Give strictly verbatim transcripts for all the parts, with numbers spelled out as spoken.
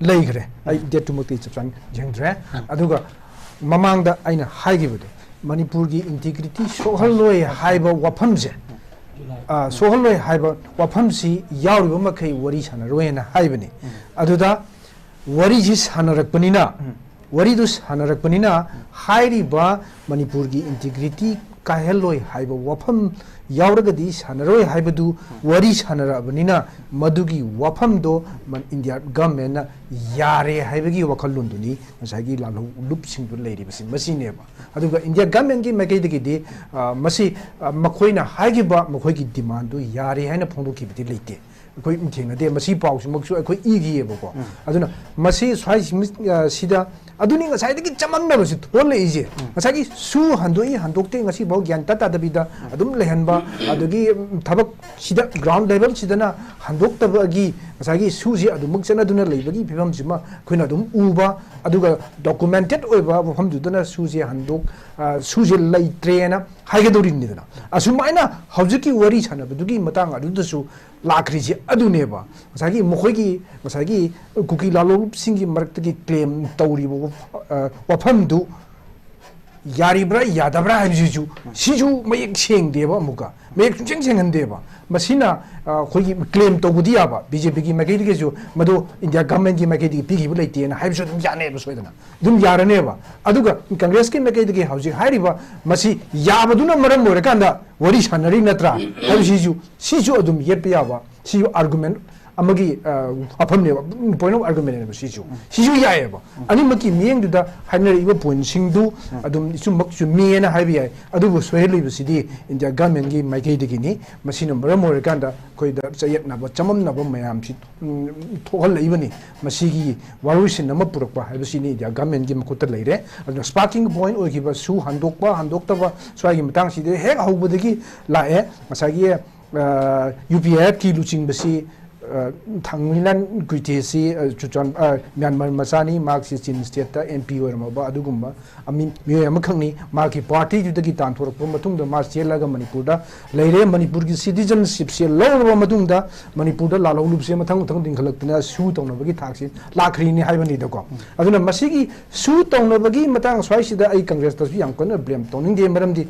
ꯂꯩꯈ꯭ꯔꯦ꯫ ꯑꯩ ꯗꯦꯠꯇꯨꯃꯛꯇꯤ ꯆꯞ ꯆꯥꯅ ꯌꯦꯡꯗ꯭ꯔꯦ꯫ ꯑꯗꯨꯒ ꯃꯃꯥꯡꯗ ꯑꯩꯅ ꯍꯥꯏꯈꯤꯕꯗꯣ, ꯃꯅꯤꯄꯨꯔꯒꯤ ꯏꯟꯇꯤꯒ꯭ꯔꯤꯇꯤ ꯁꯣꯛꯍꯜꯂꯣꯏ ꯍꯥꯏꯕ ꯋꯥꯐꯝꯁꯦ, ꯑ, ꯁꯣꯛꯍꯜꯂꯣꯏ ꯍꯥꯏꯕ ꯋꯥꯐꯝꯁꯤ ꯌꯥꯎꯔꯤꯕ ꯃꯈꯩ ꯋꯥꯔꯤ ꯁꯥꯟꯅꯔꯣꯏꯅ ꯍꯥꯏꯕꯅꯤ꯫ ꯑꯗꯨꯗ ꯋꯥꯔꯤꯁꯤ ꯁꯥꯟꯅꯔꯛꯄꯅꯤꯅ, ꯋꯥꯔꯤꯗꯨ ꯁꯥꯟꯅꯔꯛꯄꯅꯤꯅ, ꯍꯥꯏꯔꯤꯕ ꯃꯅꯤꯄꯨꯔꯒꯤ ꯏꯟꯇꯤꯒ꯭ꯔꯤꯇꯤ ꯀꯥꯏꯍꯜꯂꯣꯏ ꯍꯥꯏꯕ ꯋꯥꯐꯝ ꯌꯥꯎꯔꯒꯗꯤ ꯁꯥꯟꯅꯔꯣꯏ ꯍꯥꯏꯕꯗꯨ ꯋꯥꯔꯤ ꯁꯥꯟꯅꯔꯛꯑꯕꯅꯤꯅ, ꯃꯗꯨꯒꯤ ꯋꯥꯐꯝꯗꯣ ꯃ-, ꯏꯟꯗꯤꯌꯥ ꯒꯚꯔꯟꯃꯦꯟꯅ ꯌꯥꯔꯦ ꯍꯥꯏꯕꯒꯤ ꯋꯥꯈꯜꯂꯣꯟꯗꯨꯅꯤ ꯉꯁꯥꯏꯒꯤ ꯂꯥꯜꯍꯧꯂꯨꯞꯁꯤꯡꯗꯨ ꯂꯩꯔꯤꯕꯁꯤ ꯃꯁꯤꯅꯦꯕ꯫ ꯑꯗꯨꯒ ꯏꯟꯗꯤꯌꯥ ꯒꯚꯔꯟꯃꯦꯟꯒꯤ ꯃꯥꯏꯀꯩꯗꯒꯤꯗꯤ, ꯑ, ꯃꯁꯤ, ꯑ, ꯃꯈꯣꯏꯅ ꯍꯥꯏꯈꯤꯕ ꯃꯈꯣꯏꯒꯤ ꯗꯤꯃꯥꯟꯗꯨ ꯌꯥꯔꯦ ꯍꯥꯏꯅ ꯐꯣꯡꯗꯣꯛꯈꯤꯕꯗꯤ ꯂꯩꯇꯦ꯫ ꯑꯩꯈꯣꯏ ꯊꯦꯡꯅꯗꯦ꯫ ꯃꯁꯤ ꯄꯥꯎꯁꯤꯃꯛꯁꯨ ꯑꯩꯈꯣꯏ ꯏꯈꯤꯑꯕꯀꯣ꯫ ꯑꯗꯨꯅ ꯃꯁꯤ ꯁ꯭ꯋꯥꯏ ꯁꯤꯃꯤ-, ꯑ, ꯁꯤꯗ ꯑꯗꯨꯅꯤ ꯉꯁꯥꯏꯗꯒꯤ ꯆꯃꯝꯅꯕꯁꯤ ꯊꯣꯛꯍꯜꯂꯛꯏꯁꯦ꯫ ꯉꯁꯥꯏꯒꯤ ꯁꯨ ꯍꯟꯗꯣꯛꯏ ꯍꯟꯗꯣꯛꯇꯦ ꯉꯁꯤꯐꯥꯎ ꯒ꯭ꯌꯥꯟ ꯇꯥ ꯇꯥꯗꯕꯤꯗ ꯑꯗꯨꯝ ꯂꯩꯍꯟꯕ, ꯑꯗꯒꯤ, ꯎꯝ, ꯊꯕꯛ ꯁꯤꯗ ꯒ꯭ꯔꯥꯎꯟ ꯂꯦꯚꯦꯜꯁꯤꯗꯅ ꯍꯟꯗꯣꯛꯇꯕꯒꯤ ꯉꯁꯥꯏꯒꯤ ꯁꯨꯁꯦ ꯑꯗꯨꯃꯛ ꯆꯠꯅꯗꯨꯅ ꯂꯩꯕꯒꯤ ꯐꯤꯕꯝꯁꯤꯃ ꯑꯩꯈꯣꯏꯅ ꯑꯗꯨꯝ ꯎꯕ, ꯑꯗꯨꯒ ꯗꯣꯀꯨꯃꯦꯟꯇꯦꯠ ꯑꯣꯏꯕ ꯃꯐꯝꯗꯨꯗꯅ ꯁꯨꯁꯦ ꯍꯟꯗꯣꯛ-, ꯑ, ꯁꯨꯁꯦ ꯂꯩꯇ꯭ꯔꯦꯅ ꯍꯥꯏꯒꯗꯧꯔꯤꯕꯅꯤꯗꯅ꯫ ꯑꯁꯨꯃꯥꯏꯅ ꯍꯧꯖꯤꯛꯀꯤ ꯋꯥꯔꯤ ꯁꯥꯟꯅꯕꯗꯨꯒꯤ ꯃꯇꯥꯡ ꯑꯗꯨꯗꯁꯨ ꯂꯥꯛꯈ꯭ꯔꯤꯁꯦ ꯑꯗꯨꯅꯦꯕ꯫ ꯉꯁꯥꯏꯒꯤ ꯃꯈꯣꯏꯒꯤ, ꯉꯁꯥꯏꯒꯤ ꯀꯨꯀꯤ ꯂꯥꯂꯣꯡꯁꯤꯡꯒꯤ ꯃꯔꯛꯇꯒꯤ ꯀ꯭ꯂꯦꯝ ꯇꯧꯔꯤꯕ ꯋꯥꯐ-, ꯑ, ꯋꯥꯐꯝꯗꯨ ꯌꯥꯔꯤꯕ꯭ꯔꯥ ꯌꯥꯗꯕ꯭ꯔꯥ ꯍꯥꯏꯕꯁꯤꯁꯨ, ꯁꯤꯁꯨ ꯃꯌꯦꯛ ꯁꯦꯡꯗꯦꯕ, ꯑꯃꯨꯛꯀ ꯃꯌꯦꯛ ꯁꯨꯡꯁꯦꯡ ꯁꯦꯡꯍꯟꯗꯦꯕ꯫ ꯃꯁꯤꯅ, ꯑ, ꯑꯩꯈꯣꯏꯒꯤ ꯀ꯭ꯂꯦꯝ ꯇꯧꯕꯗꯤ ꯌꯥꯕ, ꯕꯤ ꯖꯦ ꯄꯤꯒꯤ ꯃꯥꯏꯀꯩꯗꯒꯤꯁꯨ ꯃꯗꯨ ꯏꯟꯗꯤꯌꯥ ꯒꯚꯔꯟꯃꯦꯟꯒꯤ ꯃꯥꯏꯀꯩꯗꯒꯤ ꯄꯤꯈꯤꯕ ꯂꯩꯇꯦꯅ ꯍꯥꯏꯕꯁꯨ ꯑꯗꯨꯝ ꯌꯥꯅꯦꯕ, ꯁꯣꯏꯗꯅ ꯑꯗꯨꯝ ꯌꯥꯔꯅꯦꯕ꯫ ꯑꯗꯨꯒ ꯀꯪꯒ꯭ꯔꯦꯁꯀꯤ ꯃꯥꯏꯀꯩꯗꯒꯤ ꯍꯧꯖꯤꯛ ꯍꯥꯏꯔꯤꯕ ꯃꯁꯤ ꯌꯥꯕꯗꯨꯅ ꯃꯔꯝ ꯑꯣꯏꯔꯀꯥꯟꯗ ꯋꯥꯔꯤ ꯁꯥꯟꯅꯔꯤ ꯅꯠꯇ꯭ꯔꯥ ꯍꯥꯏꯕꯁꯤꯁꯨ, ꯁꯤꯁꯨ ꯑꯗꯨꯝ ꯌꯦꯠꯄ ꯌꯥꯕ, ꯁꯤꯁꯨ ꯑꯥꯔꯒꯨꯃꯦꯟ ꯑꯃꯒꯤ, ꯑ, ꯋꯥꯐꯝꯅꯦꯕ, ꯄꯣꯏꯟ ꯑꯣꯐ ꯑꯥꯔꯒꯨꯃꯦꯟꯅꯦꯕ ꯁꯤꯁꯨ꯫ ꯁꯤꯁꯨ ꯌꯥꯏꯑꯕ꯫ ꯑꯅꯤꯃꯛꯀꯤ ꯃꯤꯠꯌꯦꯡꯗꯨꯗ ꯍꯥꯏꯅꯔꯛꯏꯕ ꯄꯣꯏꯟꯁꯤꯡꯗꯨ ꯑꯗꯨꯝ ꯆꯨꯝꯃꯛ ꯆꯨꯝꯃꯤꯑꯅ ꯍꯥꯏꯕ ꯌꯥꯏ, ꯑꯗꯨꯕꯨ ꯁꯣꯏꯍꯜꯂꯤꯕꯁꯤꯗꯤ ꯏꯟꯗꯤꯌꯥ ꯒꯚꯔꯟꯃꯦꯟꯒꯤ ꯃꯥꯏꯀꯩꯗꯒꯤꯅꯤ꯫ ꯃꯁꯤꯅ ꯃꯔꯝ ꯑꯣꯏꯔꯀꯥꯟꯗ ꯑꯩꯈꯣꯏꯗ ꯆꯌꯦꯠꯅꯕ, ꯆꯃꯝꯅꯕ ꯃꯌꯥꯝꯁꯤ, ꯎꯝ, ꯊꯣꯛꯍꯜꯂꯛꯏꯕꯅꯤ꯫ ꯃꯁꯤꯒꯤ ꯋꯥꯔꯣꯏꯁꯤꯟ ꯑꯃ ꯄꯨꯔꯛꯄ ꯍꯥꯏꯕꯁꯤꯅꯤ ꯏꯟꯗꯤꯌꯥ ꯒꯚꯔꯟꯃꯦꯟꯒꯤ ꯃꯈꯨꯠꯇ ꯂꯩꯔꯦ꯫ ꯑꯗꯨꯅ ꯁ꯭ꯄꯥꯔꯀꯤꯡ ꯄꯣꯏꯟ ꯑꯣꯏꯈꯤꯕ ꯁꯨ ꯍꯟꯗꯣꯛꯄ ꯍꯟꯗꯣꯛꯇꯕ ꯁ꯭ꯋꯥꯏꯒꯤ ꯃꯇꯥꯡꯁꯤꯗꯤ ꯍꯦꯛ ꯍꯧꯕꯗꯒꯤ ꯂꯥꯛꯑꯦ꯫ ꯉꯁꯥꯏꯒꯤ, ꯑ, U P I ꯑꯦꯐꯀꯤ ꯂꯨꯆꯤꯡꯕꯁꯤ ꯊꯥꯡꯃꯩꯂꯥꯟ ꯒꯨꯏꯇꯦꯁꯤ Churachand Myanmar ꯃꯆꯥꯅꯤ꯫ ꯃꯍꯥꯛꯁꯤ ꯆꯤꯟ ꯁ꯭ꯇꯦꯠꯇ ꯑꯦꯝ ꯄꯤ ꯑꯣꯏꯔꯝꯃꯕ ꯑꯗꯨꯒꯨꯝꯕ ꯃꯤꯑꯣꯏ ꯑꯃꯈꯛꯅꯤ꯫ ꯃꯍꯥꯛꯀꯤ ꯄꯥꯔꯇꯤꯗꯨꯗꯒꯤ ꯇꯥꯟꯊꯣꯔꯛꯄ ꯃꯇꯨꯡꯗ ꯃꯥ ꯆꯦꯜꯂꯒ ꯃꯅꯤꯄꯨꯔꯗ ꯂꯩꯔꯦ꯫ ꯃꯅꯤꯄꯨꯔꯒꯤ ꯁꯤꯇꯤꯖꯟꯁꯤꯞꯁꯦ ꯂꯧꯔꯕ ꯃꯇꯨꯡꯗ ꯃꯅꯤꯄꯨꯔꯗ ꯂꯥꯜꯍꯧꯂꯨꯞꯁꯦ ꯃꯊꯪ ꯃꯊꯪ ꯂꯤꯡꯈꯠꯂꯛꯇꯅ ꯁꯨ ꯇꯧꯅꯕꯒꯤ ꯊꯥꯛꯁꯤ ꯂꯥꯛꯈ꯭ꯔꯤꯅꯤ ꯍꯥꯏꯕꯅꯤꯗꯀꯣ꯫ ꯑꯗꯨꯅ ꯃꯁꯤꯒꯤ ꯁꯨ ꯇꯧꯅꯕꯒꯤ ꯃꯇꯥꯡ ꯁ꯭ꯋꯥꯏꯁꯤꯗ ꯑꯩ ꯀꯪꯒ꯭ꯔꯦꯁꯇꯁꯨ ꯌꯥꯝ ꯀꯟꯅ ꯕ꯭ꯂꯦꯝ ꯇꯧꯅꯤꯡꯗꯦ꯫ ꯃꯔꯝꯗꯤ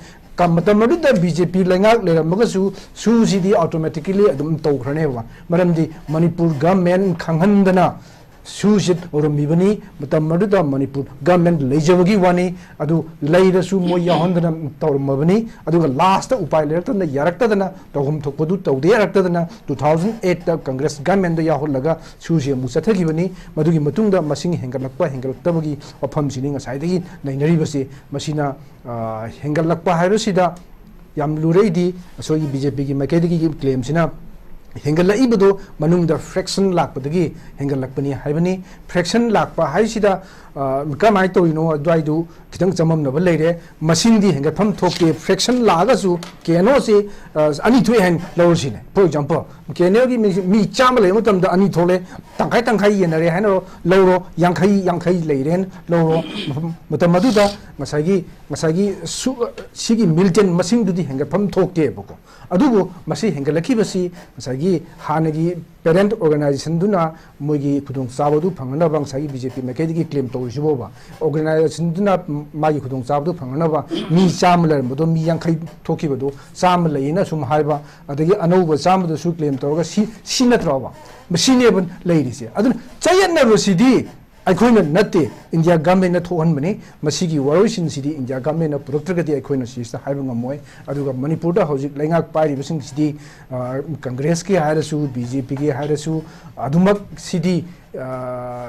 ꯃꯇꯝ ꯑꯗꯨꯗ ꯕꯤ ꯖꯦ ꯄꯤ ꯂꯩꯉꯥꯛ ꯂꯩꯔꯝꯃꯒꯁꯨ ꯁꯨꯁꯤꯗꯤ ꯑꯣꯇꯣꯃꯦꯇꯤꯀꯦꯂꯤ ꯑꯗꯨꯝ ꯇꯧꯈ꯭ꯔꯅꯦꯕ꯫ ꯃꯔꯝꯗꯤ ꯃꯅꯤꯄꯨꯔ ꯒꯃꯦꯟ ꯈꯪꯍꯟꯗꯅ ꯁꯨꯁꯤ ꯇꯧꯔꯝꯃꯤꯕꯅꯤ꯫ ꯃꯇꯝ ꯑꯗꯨꯗ ꯃꯅꯤꯄꯨꯔ ꯒꯃꯦꯟ ꯂꯩꯖꯕꯒꯤ ꯋꯥꯅꯤ꯫ ꯑꯗꯨ ꯂꯩꯔꯁꯨ ꯃꯣꯏ ꯌꯥꯎꯍꯟꯗꯅ ꯇꯧꯔꯝꯃꯕꯅꯤ꯫ ꯑꯗꯨꯒ ꯂꯥꯁꯇ ꯎꯄꯥꯏ ꯂꯩꯔꯛꯇꯗꯅ, ꯌꯥꯔꯛꯇꯗꯅ, ꯇꯧꯐꯝ ꯊꯣꯛꯄꯗꯨ ꯇꯧꯗ ꯌꯥꯔꯛꯇꯗꯅ ꯇꯨ ꯊꯥꯎꯖꯟ ꯑꯩꯠꯇ ꯀꯪꯒ꯭ꯔꯦꯁ ꯒꯃꯦꯟꯗ ꯌꯥꯎꯍꯜꯂꯒ ꯁꯨꯁꯤ ꯑꯃꯨꯛ ꯆꯠꯊꯈꯤꯕꯅꯤ꯫ ꯃꯗꯨꯒꯤ ꯃꯇꯨꯡꯗ ꯃꯁꯤꯡ ꯍꯦꯟꯒꯠꯂꯛꯄ ꯍꯦꯟꯒꯠꯂꯛꯇꯕꯒꯤ ꯋꯥꯐꯝꯁꯤꯅꯤ ꯉꯁꯥꯏꯗꯒꯤ ꯅꯩꯅꯔꯤꯕꯁꯤ꯫ ꯃꯁꯤꯅ ꯍꯦꯟꯒꯠꯂꯛꯄ ꯍꯥꯏꯕꯁꯤꯗ ꯌꯥꯝ ꯂꯨꯔꯛꯏꯗꯤ ꯑꯩꯈꯣꯏꯒꯤ ꯕꯤ ꯖꯦ ꯄꯤꯒꯤ ꯃꯥꯏꯀꯩꯗꯒꯤ ꯀ꯭ꯂꯦꯝꯁꯤꯅ ꯍꯦꯟꯒꯠꯂꯛꯏꯕꯗꯣ ꯃꯅꯨꯡꯗ ꯐ꯭ꯔꯦꯛꯁꯟ ꯂꯥꯛꯄꯗꯒꯤ ꯍꯦꯟꯒꯠꯂꯛꯄꯅꯤ ꯍꯥꯏꯕꯅꯤ꯫ ꯐ꯭ꯔꯦꯛꯁꯟ ꯂꯥꯛꯄ ꯍꯥꯏꯁꯤꯗ ꯀꯃꯥꯏꯅ ꯇꯧꯔꯤꯅꯣ ꯑꯗꯨꯋꯥꯏꯗꯨ ꯈꯤꯇꯪ ꯆꯃꯝꯅꯕ ꯂꯩꯔꯦ꯫ ꯃꯁꯤꯡꯗꯤ ꯍꯦꯟꯒꯠꯐꯝ ꯊꯣꯛꯇꯦ꯫ ꯐ꯭ꯔꯦꯛꯁꯟ ꯂꯥꯛꯑꯒꯁꯨ ꯀꯦ ꯑꯦꯟ ꯑꯣꯁꯤ ꯑꯅꯤ ꯊꯣꯛꯑꯦ ꯍꯥꯏꯅ ꯂꯧꯔꯁꯤꯅꯦ꯫ ꯐꯣꯔ ꯑꯦꯛꯖꯥꯝꯄꯜ, ꯀꯦ ꯑꯦꯟ ꯑꯦꯜꯒꯤ ꯃꯤ ꯆꯥꯝꯃ ꯂꯩꯕ ꯃꯇꯝꯗ ꯑꯅꯤ ꯊꯣꯛꯂꯦ, ꯇꯪꯈꯥꯏ ꯇꯪꯈꯥꯏ ꯌꯦꯟꯅꯔꯦ ꯍꯥꯏꯅ ꯂꯧꯔꯣ, ꯌꯥꯡꯈꯩ ꯌꯥꯡꯈꯩ ꯂꯩꯔꯦꯅ ꯂꯧꯔꯣ꯫ ꯃꯐꯝ ꯃꯇꯝ ꯑꯗꯨꯗ ꯉꯁꯥꯏꯒꯤ ꯉꯁꯥꯏꯒꯤ ꯁꯤꯒꯤ ꯃꯤꯂꯤꯇꯦꯟ ꯃꯁꯤꯡꯗꯨꯗꯤ ꯍꯦꯟꯒꯠꯐꯝ ꯊꯣꯛꯇꯦꯕꯀꯣ꯫ ꯑꯗꯨꯕꯨ ꯃꯁꯤ ꯍꯦꯟꯒꯠꯂꯛꯈꯤꯕꯁꯤ ꯉꯁꯥꯏꯒꯤ ꯍꯥꯟꯅꯒꯤ ꯄꯦꯔꯦꯟꯠ ꯑꯣꯔꯒꯅꯥꯏꯖꯦꯁꯟꯗꯨꯅ ꯃꯣꯏꯒꯤ ꯈꯨꯗꯣꯡꯆꯥꯕꯗꯨ ꯐꯪꯅꯅꯕ ꯉꯁꯥꯏꯒꯤ ꯕꯤ ꯖꯦ ꯄꯤ ꯃꯥꯏꯀꯩꯗꯒꯤ ꯀ꯭ꯂꯦꯝ ꯇꯧꯔꯤꯁꯤꯕꯣꯕ꯫ ꯑꯣꯔꯒꯅꯥꯏꯖꯦꯁꯟꯗꯨꯅ ꯃꯥꯒꯤ ꯈꯨꯗꯣꯡꯆꯥꯕꯗꯨ ꯐꯪꯅꯅꯕ ꯃꯤ ꯆꯥꯝꯃ ꯂꯩꯔꯝꯕꯗꯣ ꯃꯤ ꯌꯥꯡꯈꯩ ꯊꯣꯛꯈꯤꯕꯗꯣ ꯆꯥꯝꯃ ꯂꯩꯌꯦꯅ ꯁꯨꯝ ꯍꯥꯏꯕ, ꯑꯗꯒꯤ ꯑꯅꯧꯕ ꯆꯥꯝꯃꯗꯨꯁꯨ ꯀ꯭ꯂꯦꯝ ꯇꯧꯔꯒ ꯁꯤ ꯁꯤ ꯅꯠꯇ꯭ꯔꯣꯕ? ꯃꯁꯤꯅꯦꯕ ꯂꯩꯔꯤꯁꯦ꯫ ꯑꯗꯨꯅ ꯆꯌꯦꯠꯅꯕꯁꯤꯗꯤ ꯑꯩꯈꯣꯏꯅ ꯅꯠꯇꯦ, ꯏꯟꯗꯤꯌꯥ ꯒꯃꯦꯟꯅ ꯊꯣꯛꯍꯟꯕꯅꯤ꯫ ꯃꯁꯤꯒꯤ ꯋꯥꯔꯣꯏꯁꯤꯟꯁꯤꯗꯤ ꯏꯟꯗꯤꯌꯥ ꯒꯃꯦꯟꯅ ꯄꯨꯔꯛꯇ꯭ꯔꯒꯗꯤ ꯑꯩꯈꯣꯏꯅ ꯁꯤꯁꯤꯗ ꯍꯥꯏꯕ ꯉꯝꯃꯣꯏ꯫ ꯑꯗꯨꯒ ꯃꯅꯤꯄꯨꯔꯗ ꯍꯧꯖꯤꯛ ꯂꯩꯉꯥꯛ ꯄꯥꯏꯔꯤꯕꯁꯤꯡꯁꯤꯗꯤ ꯀꯪꯒ꯭ꯔꯦꯁꯀꯤ ꯍꯥꯏꯔꯁꯨ, ꯕꯤ ꯖꯦ ꯄꯤꯒꯤ ꯍꯥꯏꯔꯁꯨ, ꯑꯗꯨꯃꯛ ꯁꯤꯗꯤ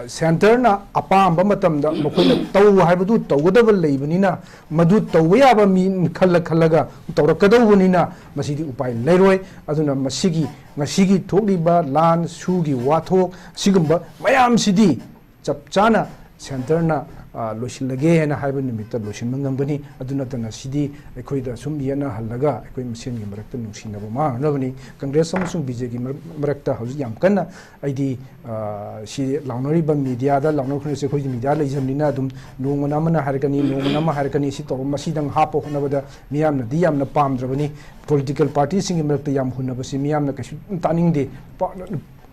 ꯁꯦꯟꯇꯔꯅ ꯑꯄꯥꯝꯕ ꯃꯇꯝꯗ ꯃꯈꯣꯏꯅ ꯇꯧ ꯍꯥꯏꯕꯗꯨ ꯇꯧꯒꯗꯕ ꯂꯩꯕꯅꯤꯅ, ꯃꯗꯨ ꯇꯧꯕ ꯌꯥꯕ ꯃꯤ ꯈꯜꯂ ꯈꯜꯂꯒ ꯇꯧꯔꯛꯀꯗꯧꯕꯅꯤꯅ ꯃꯁꯤꯗꯤ ꯎꯄꯥꯏ ꯂꯩꯔꯣꯏ꯫ ꯑꯗꯨꯅ ꯃꯁꯤꯒꯤ ꯉꯁꯤꯒꯤ ꯊꯣꯛꯂꯤꯕ ꯂꯥꯟ ꯁꯨꯒꯤ ꯋꯥꯊꯣꯛ ꯁꯤꯒꯨꯝꯕ ꯃꯌꯥꯝꯁꯤꯗꯤ ꯆꯞ ꯆꯥꯅ ꯁꯦꯟꯇꯔꯅ ꯂꯣꯏꯁꯤꯜꯂꯒꯦ ꯍꯥꯏꯅ ꯍꯥꯏꯕ ꯅꯨꯃꯤꯠꯇ ꯂꯣꯏꯁꯤꯟꯕ ꯉꯝꯒꯅꯤ꯫ ꯑꯗꯨ ꯅꯠꯇꯅ ꯁꯤꯗꯤ ꯑꯩꯈꯣꯏꯗ ꯁꯨꯝ ꯌꯦꯠꯅꯍꯜꯂꯒ ꯑꯩꯈꯣꯏ ꯃꯁꯦꯟꯒꯤ ꯃꯔꯛꯇ ꯅꯨꯡꯁꯤꯅꯕ ꯃꯥꯡꯅꯕꯅꯤ꯫ ꯀꯪꯒ꯭ꯔꯦꯁ ꯑꯃꯁꯨꯡ ꯕꯤ ꯖꯦ ꯄꯤ ꯃꯔꯛꯇ ꯍꯧꯖꯤꯛ ꯌꯥꯝ ꯀꯟꯅ ꯑꯩꯗꯤ ꯁꯤ ꯂꯥꯎꯅꯔꯤꯕ ꯃꯤꯗꯤꯌꯥꯗ ꯂꯥꯎꯅꯔꯛꯄꯁꯦ, ꯑꯩꯈꯣꯏꯒꯤ ꯃꯤꯗꯤꯌꯥ ꯂꯩꯖꯕꯅꯤꯅ ꯑꯗꯨꯝ ꯅꯣꯡꯃꯅ ꯑꯃꯅ ꯍꯥꯏꯔꯛꯀꯅꯤ, ꯅꯣꯡꯃꯅ ꯑꯃ ꯍꯥꯏꯔꯛꯀꯅꯤ꯫ ꯁꯤ ꯇꯧꯔ ꯃꯁꯤꯗꯪ ꯍꯥꯞꯄ ꯍꯣꯠꯅꯕꯗ ꯃꯤꯌꯥꯝꯅꯗꯤ ꯌꯥꯝꯅ ꯄꯥꯝꯗ꯭ꯔꯕꯅꯤ꯫ ꯄꯣꯂꯤꯇꯤꯀꯦꯜ ꯄꯥꯔꯇꯤꯁꯤꯡꯒꯤ ꯃꯔꯛꯇ ꯌꯥꯝ ꯍꯨꯟꯅꯕꯁꯤ ꯃꯤꯌꯥꯝꯅ ꯀꯩꯁꯨ ꯇꯥꯅꯤꯡꯗꯦ꯫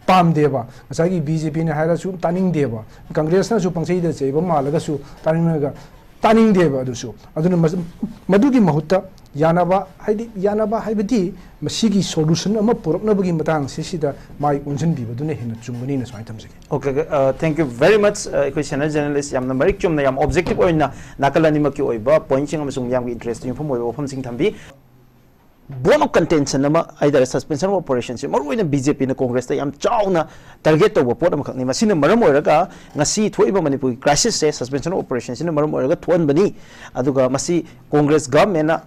ꯄꯥꯝꯗꯦꯕ꯫ ꯉꯁꯥꯏꯒꯤ ꯕꯤ ꯖꯦ ꯄꯤꯅ ꯍꯥꯏꯔꯁꯨ ꯇꯥꯅꯤꯡꯗꯦꯕ, ꯀꯪꯒ꯭ꯔꯦꯁꯅꯁꯨ ꯄꯪꯆꯩꯗ ꯆꯩꯕ ꯃꯥꯜꯂꯒꯁꯨ ꯇꯥꯅꯤꯡꯉꯒ ꯇꯥꯅꯤꯡꯗꯦꯕ꯫ ꯑꯗꯨꯁꯨ ꯑꯗꯨꯅ ꯃꯗꯨꯒꯤ ꯃꯍꯨꯠꯇ ꯌꯥꯅꯕ, ꯍꯥꯏꯗꯤ ꯌꯥꯅꯕ ꯍꯥꯏꯕꯗꯤ ꯃꯁꯤꯒꯤ ꯁꯣꯂꯨꯁꯟ ꯑꯃ ꯄꯨꯔꯛꯅꯕꯒꯤ ꯃꯇꯥꯡꯁꯤꯁꯤꯗ ꯃꯥꯏ ꯑꯣꯟꯁꯤꯟꯕꯤꯕꯗꯨꯅ ꯍꯦꯟꯅ ꯆꯨꯝꯒꯅꯤꯅ ꯁꯨꯃꯥꯏꯅ ꯊꯝꯖꯒꯦ꯫ Okay, uh, thank you very much. Uh, ꯑꯩꯈꯣꯏ ꯁꯦꯅꯤꯌꯔ ꯖꯔꯅꯦꯂꯤꯁ꯭ꯠ ꯌꯥꯝꯅ ꯃꯔꯤꯛ ꯆꯨꯝꯅ, ꯌꯥꯝ ꯑꯣꯕꯖꯦꯛꯇꯤꯚ ꯑꯣꯏꯅ ꯅꯥꯀꯜ ꯑꯅꯤꯃꯛꯀꯤ ꯑꯣꯏꯕ ꯄꯣꯏꯟꯠꯁꯤꯡ ꯑꯃꯁꯨꯡ ꯃꯤꯌꯥꯝꯒꯤ ꯏꯟꯇꯔꯦꯁꯇ ꯌꯨꯝꯐꯝ ꯑꯣꯏꯕ ꯋꯥꯐꯝꯁꯤꯡ ꯊꯝꯕꯤ꯫ Bone of contention ꯑꯃ ꯍꯥꯏꯇꯥꯔꯦ, suspension of operationꯁꯦ ꯃꯔꯨꯑꯣꯏꯅ ꯕꯤ ꯖꯦ ꯄꯤꯅ ꯀꯪꯒ꯭ꯔꯦꯁꯇ ꯌꯥꯝ ꯆꯥꯎꯅ ꯇꯥꯔꯒꯦꯠ ꯇꯧꯕ ꯄꯣꯠ ꯑꯃꯈꯛꯅꯤ꯫ ꯃꯁꯤꯅ ꯃꯔꯝ ꯑꯣꯏꯔꯒ ꯉꯁꯤ ꯊꯣꯛꯏꯕ ꯃꯅꯤꯄꯨꯔꯒꯤ crisis ꯁꯦ suspension of operationꯁꯤꯅ ꯃꯔꯝ ꯑꯣꯏꯔꯒ ꯊꯣꯛꯍꯟꯕꯅꯤ꯫ ꯑꯗꯨꯒ ꯃꯁꯤ ꯀꯪꯒ꯭ꯔꯦꯁ ꯒꯚꯔꯟꯃꯦꯟꯠꯅ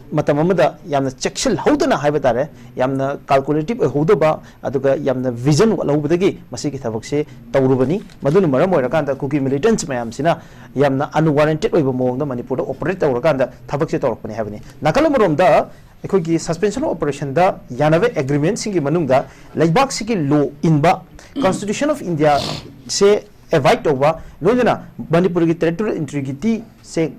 ꯃꯇꯝ ꯑꯃꯗ ꯌꯥꯝꯅ ꯆꯦꯛꯁꯤꯜꯍꯧꯗꯅ ꯍꯥꯏꯕ ꯇꯥꯔꯦ, ꯌꯥꯝꯅ ꯀꯥꯜꯀꯨꯂꯦꯇꯤꯚ ꯑꯣꯏꯍꯧꯗꯕ, ꯑꯗꯨꯒ ꯌꯥꯝꯅ ꯚꯤꯖꯟ ꯋꯥꯠꯍꯧꯕꯗꯒꯤ ꯃꯁꯤꯒꯤ ꯊꯕꯛꯁꯦ ꯇꯧꯔꯨꯕꯅꯤ꯫ ꯃꯗꯨꯅ ꯃꯔꯝ ꯑꯣꯏꯔꯀꯥꯟꯗ ꯀꯨꯀꯤ ꯃꯤꯂꯤꯇꯦꯟꯠꯁ ꯃꯌꯥꯝꯁꯤꯅ ꯌꯥꯝꯅ ꯑꯟꯋꯥꯔꯦꯟꯇꯦꯗ ꯑꯣꯏꯕ ꯃꯑꯣꯡꯗ ꯃꯅꯤꯄꯨꯔꯗ ꯑꯣꯄꯔꯦꯠ ꯇꯧꯔꯀꯥꯟꯗ ꯊꯕꯛꯁꯦ ꯇꯧꯔꯛꯄꯅꯤ ꯍꯥꯏꯕꯅꯤ꯫ ꯅꯥꯀꯜ ꯑꯃꯔꯣꯝꯗ ꯑꯩꯈꯣꯏꯒꯤ suspension of operationꯗ ꯌꯥꯅꯕ ꯑꯦꯒ꯭ꯔꯤꯃꯦꯟꯠꯁꯤꯡꯒꯤ ꯃꯅꯨꯡꯗ ꯂꯩꯕꯥꯛꯁꯤꯒꯤ ꯂꯣ ꯏꯟꯕ, Constitution of Indiaꯁꯦ ꯑꯦꯕꯥꯏꯗ ꯇꯧꯕ, ꯂꯣꯏꯅꯅ ꯃꯅꯤꯄꯨꯔꯒꯤ ꯇꯦꯔꯤꯇꯣꯔꯤꯌꯦꯜ ꯏꯟꯇꯤꯒ꯭ꯔꯤꯇꯤꯁꯦ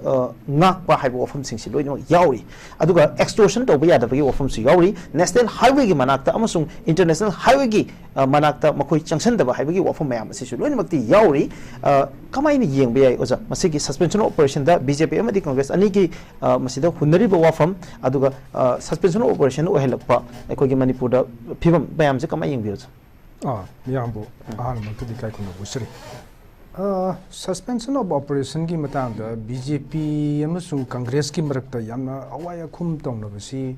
ꯉꯥꯛꯄ ꯍꯥꯏꯕ ꯋꯥꯐꯝꯁꯤꯡꯁꯤ ꯂꯣꯏꯅꯃꯛ ꯌꯥꯎꯔꯤ꯫ ꯑꯗꯨꯒ ꯑꯦꯛꯁꯇꯣꯔꯁꯟ ꯇꯧꯕ ꯌꯥꯗꯕꯒꯤ ꯋꯥꯐꯝꯁꯨ ꯌꯥꯎꯔꯤ꯫ ꯅꯦꯁꯅꯦꯜ ꯍꯥꯏꯋꯦꯒꯤ ꯃꯅꯥꯛꯇ ꯑꯃꯁꯨꯡ ꯏꯟꯇꯔꯅꯦꯁꯅꯦꯜ ꯍꯥꯏꯋꯦꯒꯤ ꯃꯅꯥꯛꯇ ꯃꯈꯣꯏ ꯆꯪꯁꯤꯟꯗꯕ ꯍꯥꯏꯕꯒꯤ ꯋꯥꯐꯝ ꯃꯌꯥꯝ ꯑꯁꯤꯁꯨ ꯂꯣꯏꯅꯃꯛꯇꯤ ꯌꯥꯎꯔꯤ꯫ ꯀꯃꯥꯏꯅ ꯌꯦꯡꯕ ꯌꯥꯏ ꯑꯣꯖꯥ, ꯃꯁꯤꯒꯤ suspension of operationꯗ ꯕꯤ ꯖꯦ ꯄꯤ ꯑꯃꯗꯤ ꯀꯪꯒ꯭ꯔꯦꯁ ꯑꯅꯤꯒꯤ ꯃꯁꯤꯗ ꯍꯨꯟꯅꯔꯤꯕ ꯋꯥꯐꯝ, ꯑꯗꯨꯒ suspension of operation ꯑꯣꯏꯍꯜꯂꯛꯄ ꯑꯩꯈꯣꯏꯒꯤ ꯃꯅꯤꯄꯨꯔꯗ ꯐꯤꯕꯝ ꯃꯌꯥꯝꯁꯦ ꯀꯃꯥꯏꯅ ꯌꯦꯡꯕꯤ ꯑꯣꯖꯥ? ꯑꯥ, ꯃꯤꯌꯥꯝꯕꯨ ꯑꯍꯥꯟꯕꯃꯛꯇꯗꯤ ꯏꯀꯥꯏ ꯈꯨꯝꯅꯕ ꯎꯠꯆꯔꯤ꯫ Suspension of operationꯒꯤ ꯃꯇꯥꯡꯗ ꯕꯤ ꯖꯦ ꯄꯤ ꯑꯃꯁꯨꯡ ꯀꯪꯒ꯭ꯔꯦꯁꯀꯤ ꯃꯔꯛꯇ ꯌꯥꯝꯅ ꯑꯋꯥꯏ ꯑꯈꯨꯝ ꯇꯧꯅꯕꯁꯤ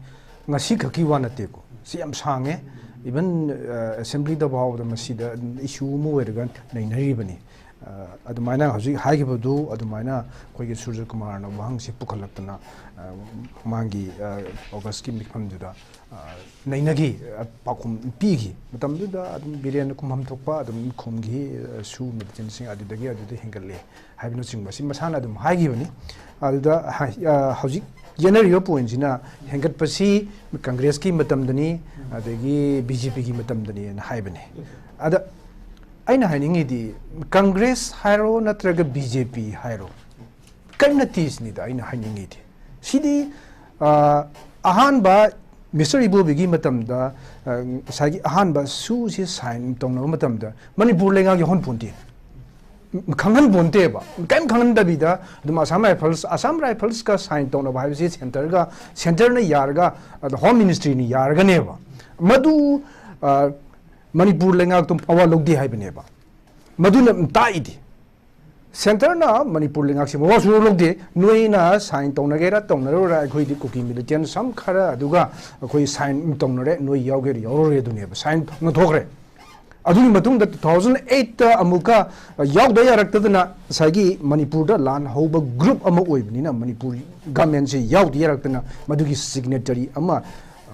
ꯉꯁꯤꯈꯛꯀꯤ ꯋꯥ ꯅꯠꯇꯦꯀꯣ꯫ ꯁꯤ ꯌꯥꯝ ꯁꯥꯡꯉꯦ꯫ Even ꯑꯦꯁꯦꯝꯕ꯭ꯂꯤꯗ ꯐꯥꯎꯕꯗ ꯃꯁꯤꯗ ꯏꯁꯨ ꯑꯃ ꯑꯣꯏꯔꯒ ꯅꯩꯅꯔꯤꯕꯅꯤ꯫ ꯑ, ꯑꯗꯨꯃꯥꯏꯅ ꯍꯧꯖꯤꯛ ꯍꯥꯏꯈꯤꯕꯗꯨ ꯑꯗꯨꯃꯥꯏꯅ ꯑꯩꯈꯣꯏꯒꯤ ꯁꯨꯔꯖ ꯀꯨꯃꯥꯔꯅ ꯋꯥꯍꯪꯁꯤ ꯄꯨꯈꯠꯂꯛꯇꯅ, ꯑ, ꯃꯃꯥꯡꯒꯤ, ꯑ, ꯑꯣꯒꯁꯀꯤ ꯃꯤꯐꯝꯗꯨꯗ, ꯑ, ꯅꯩꯅꯈꯤ, ꯑ, ꯄꯥꯎꯈꯨꯝ ꯄꯤꯈꯤ꯫ ꯃꯇꯝꯗꯨꯗ ꯑꯗꯨꯝ ꯕꯤꯔꯦꯟꯅ ꯈꯨꯝꯐꯝ ꯊꯣꯛꯄ ꯑꯗꯨꯝ ꯈꯨꯝꯈꯤ, ꯑ, ꯁꯨ ꯃꯤꯂꯤꯇꯦꯟꯁꯤꯡ ꯑꯗꯨꯗꯒꯤ ꯑꯗꯨꯗ ꯍꯦꯟꯒꯠꯂꯦ ꯍꯥꯏꯕꯅꯆꯤꯡꯕ ꯑꯁꯤ ꯃꯁꯥꯅ ꯑꯗꯨꯝ ꯍꯥꯏꯈꯤꯕꯅꯤ꯫ ꯑꯗꯨꯗ ꯍꯥꯏ-, ꯑ, ꯍꯧꯖꯤꯛ ꯌꯦꯟꯅꯔꯤꯕ ꯄꯣꯏꯟꯁꯤꯅ ꯍꯦꯟꯒꯠꯄꯁꯤ ꯀꯪꯒ꯭ꯔꯦꯁꯀꯤ ꯃꯇꯝꯗꯅꯤ, ꯑꯗꯒꯤ ꯕꯤ ꯖꯦ ꯄꯤꯒꯤ ꯃꯇꯝꯗꯅꯤꯅ ꯍꯥꯏꯕꯅꯤ꯫ ꯑꯗ ꯑꯩꯅ ꯍꯥꯏꯅꯤꯡꯉꯤꯗꯤ, ꯀꯪꯒ꯭ꯔꯦꯁ ꯍꯥꯏꯔꯣ ꯅꯠꯇ꯭ꯔꯒ ꯕꯤ ꯖꯦ ꯄꯤ ꯍꯥꯏꯔꯣ, ꯀꯔꯤꯝ ꯅꯠꯇꯦ ꯁꯤꯅꯤꯗ ꯑꯩꯅ ꯍꯥꯏꯅꯤꯡꯉꯤꯗꯤ꯫ ꯁꯤꯗꯤ, ꯑ, ꯑꯍꯥꯟꯕ ꯃꯤꯁꯇꯔ ꯏꯕꯣꯕꯤꯒꯤ ꯃꯇꯝꯗ, ꯑ, ꯉꯁꯥꯏꯒꯤ ꯑꯍꯥꯟꯕ ꯁꯨꯁꯤ ꯁꯥꯏꯟ ꯇꯧꯅꯕ ꯃꯇꯝꯗ ꯃꯅꯤꯄꯨꯔ ꯂꯩꯉꯥꯛ ꯌꯥꯎꯍꯟ ꯄꯣꯟꯇꯦ꯫ ꯈꯪꯍꯟ ꯄꯣꯟꯇꯦꯕ꯫ ꯀꯔꯤꯝ ꯈꯪꯍꯟꯗꯕꯤꯗ ꯑꯗꯨꯝ ꯑꯁꯥꯝ ꯔꯥꯏꯐꯜꯁ, ꯑꯁꯥꯝ ꯔꯥꯏꯐꯜꯁꯀ ꯁꯥꯏꯟ ꯇꯧꯅꯕ ꯍꯥꯏꯕꯁꯤ ꯁꯦꯟꯇꯔꯒ, ꯁꯦꯟꯇꯔꯅ ꯌꯥꯔꯒ, ꯑꯗ ꯍꯣꯝ ꯃꯤꯅꯤꯁꯇ꯭ꯔꯤꯅ ꯌꯥꯔꯒꯅꯦꯕ꯫ ꯃꯗꯨ, ꯑ, ꯃꯅꯤꯄꯨꯔ ꯂꯩꯉꯥꯛꯇꯣ ꯃꯋꯥ ꯂꯧꯗꯦ ꯍꯥꯏꯕꯅꯦꯕ꯫ ꯃꯗꯨꯅ ꯇꯥꯛꯏꯗꯤ ꯁꯦꯟꯇꯔꯅ ꯃꯅꯤꯄꯨꯔ ꯂꯩꯉꯥꯛꯁꯤ ꯃꯋꯥ ꯁꯨꯡꯂꯧ ꯂꯧꯗꯦ꯫ ꯅꯣꯏꯅ ꯁꯥꯏꯟ ꯇꯧꯅꯒꯦꯔꯥ ꯇꯧꯅꯔꯣꯏꯔꯥ, ꯑꯩꯈꯣꯏꯗꯤ ꯀꯨꯀꯤ ꯃꯤꯂꯤꯇꯦꯟ ꯁꯝ ꯈꯔ ꯑꯗꯨꯒ ꯑꯩꯈꯣꯏ ꯁꯥꯏꯟ ꯇꯧꯅꯔꯦ, ꯅꯣꯏ ꯌꯥꯎꯒꯦꯔꯥ ꯌꯥꯎꯔꯔꯣꯏ ꯑꯗꯨꯅꯦꯕ꯫ ꯁꯥꯏꯟ ꯇꯧꯅꯊꯣꯛꯈ꯭ꯔꯦ꯫ ꯑꯗꯨꯒꯤ ꯃꯇꯨꯡꯗ two thousand eight ꯑꯃꯨꯛꯀ ꯌꯥꯎꯗ ꯌꯥꯔꯛꯇꯗꯅ ꯉꯁꯥꯏꯒꯤ ꯃꯅꯤꯄꯨꯔꯗ ꯂꯥꯟ ꯍꯧꯕ ꯒ꯭ꯔꯨꯞ ꯑꯃ ꯑꯣꯏꯕꯅꯤꯅ ꯃꯅꯤꯄꯨꯔ ꯒꯃꯦꯟꯁꯦ ꯌꯥꯎꯗ ꯌꯥꯔꯛꯇꯅ ꯃꯗꯨꯒꯤ ꯁꯤꯒꯅꯦꯇꯔꯤ ꯑꯃ,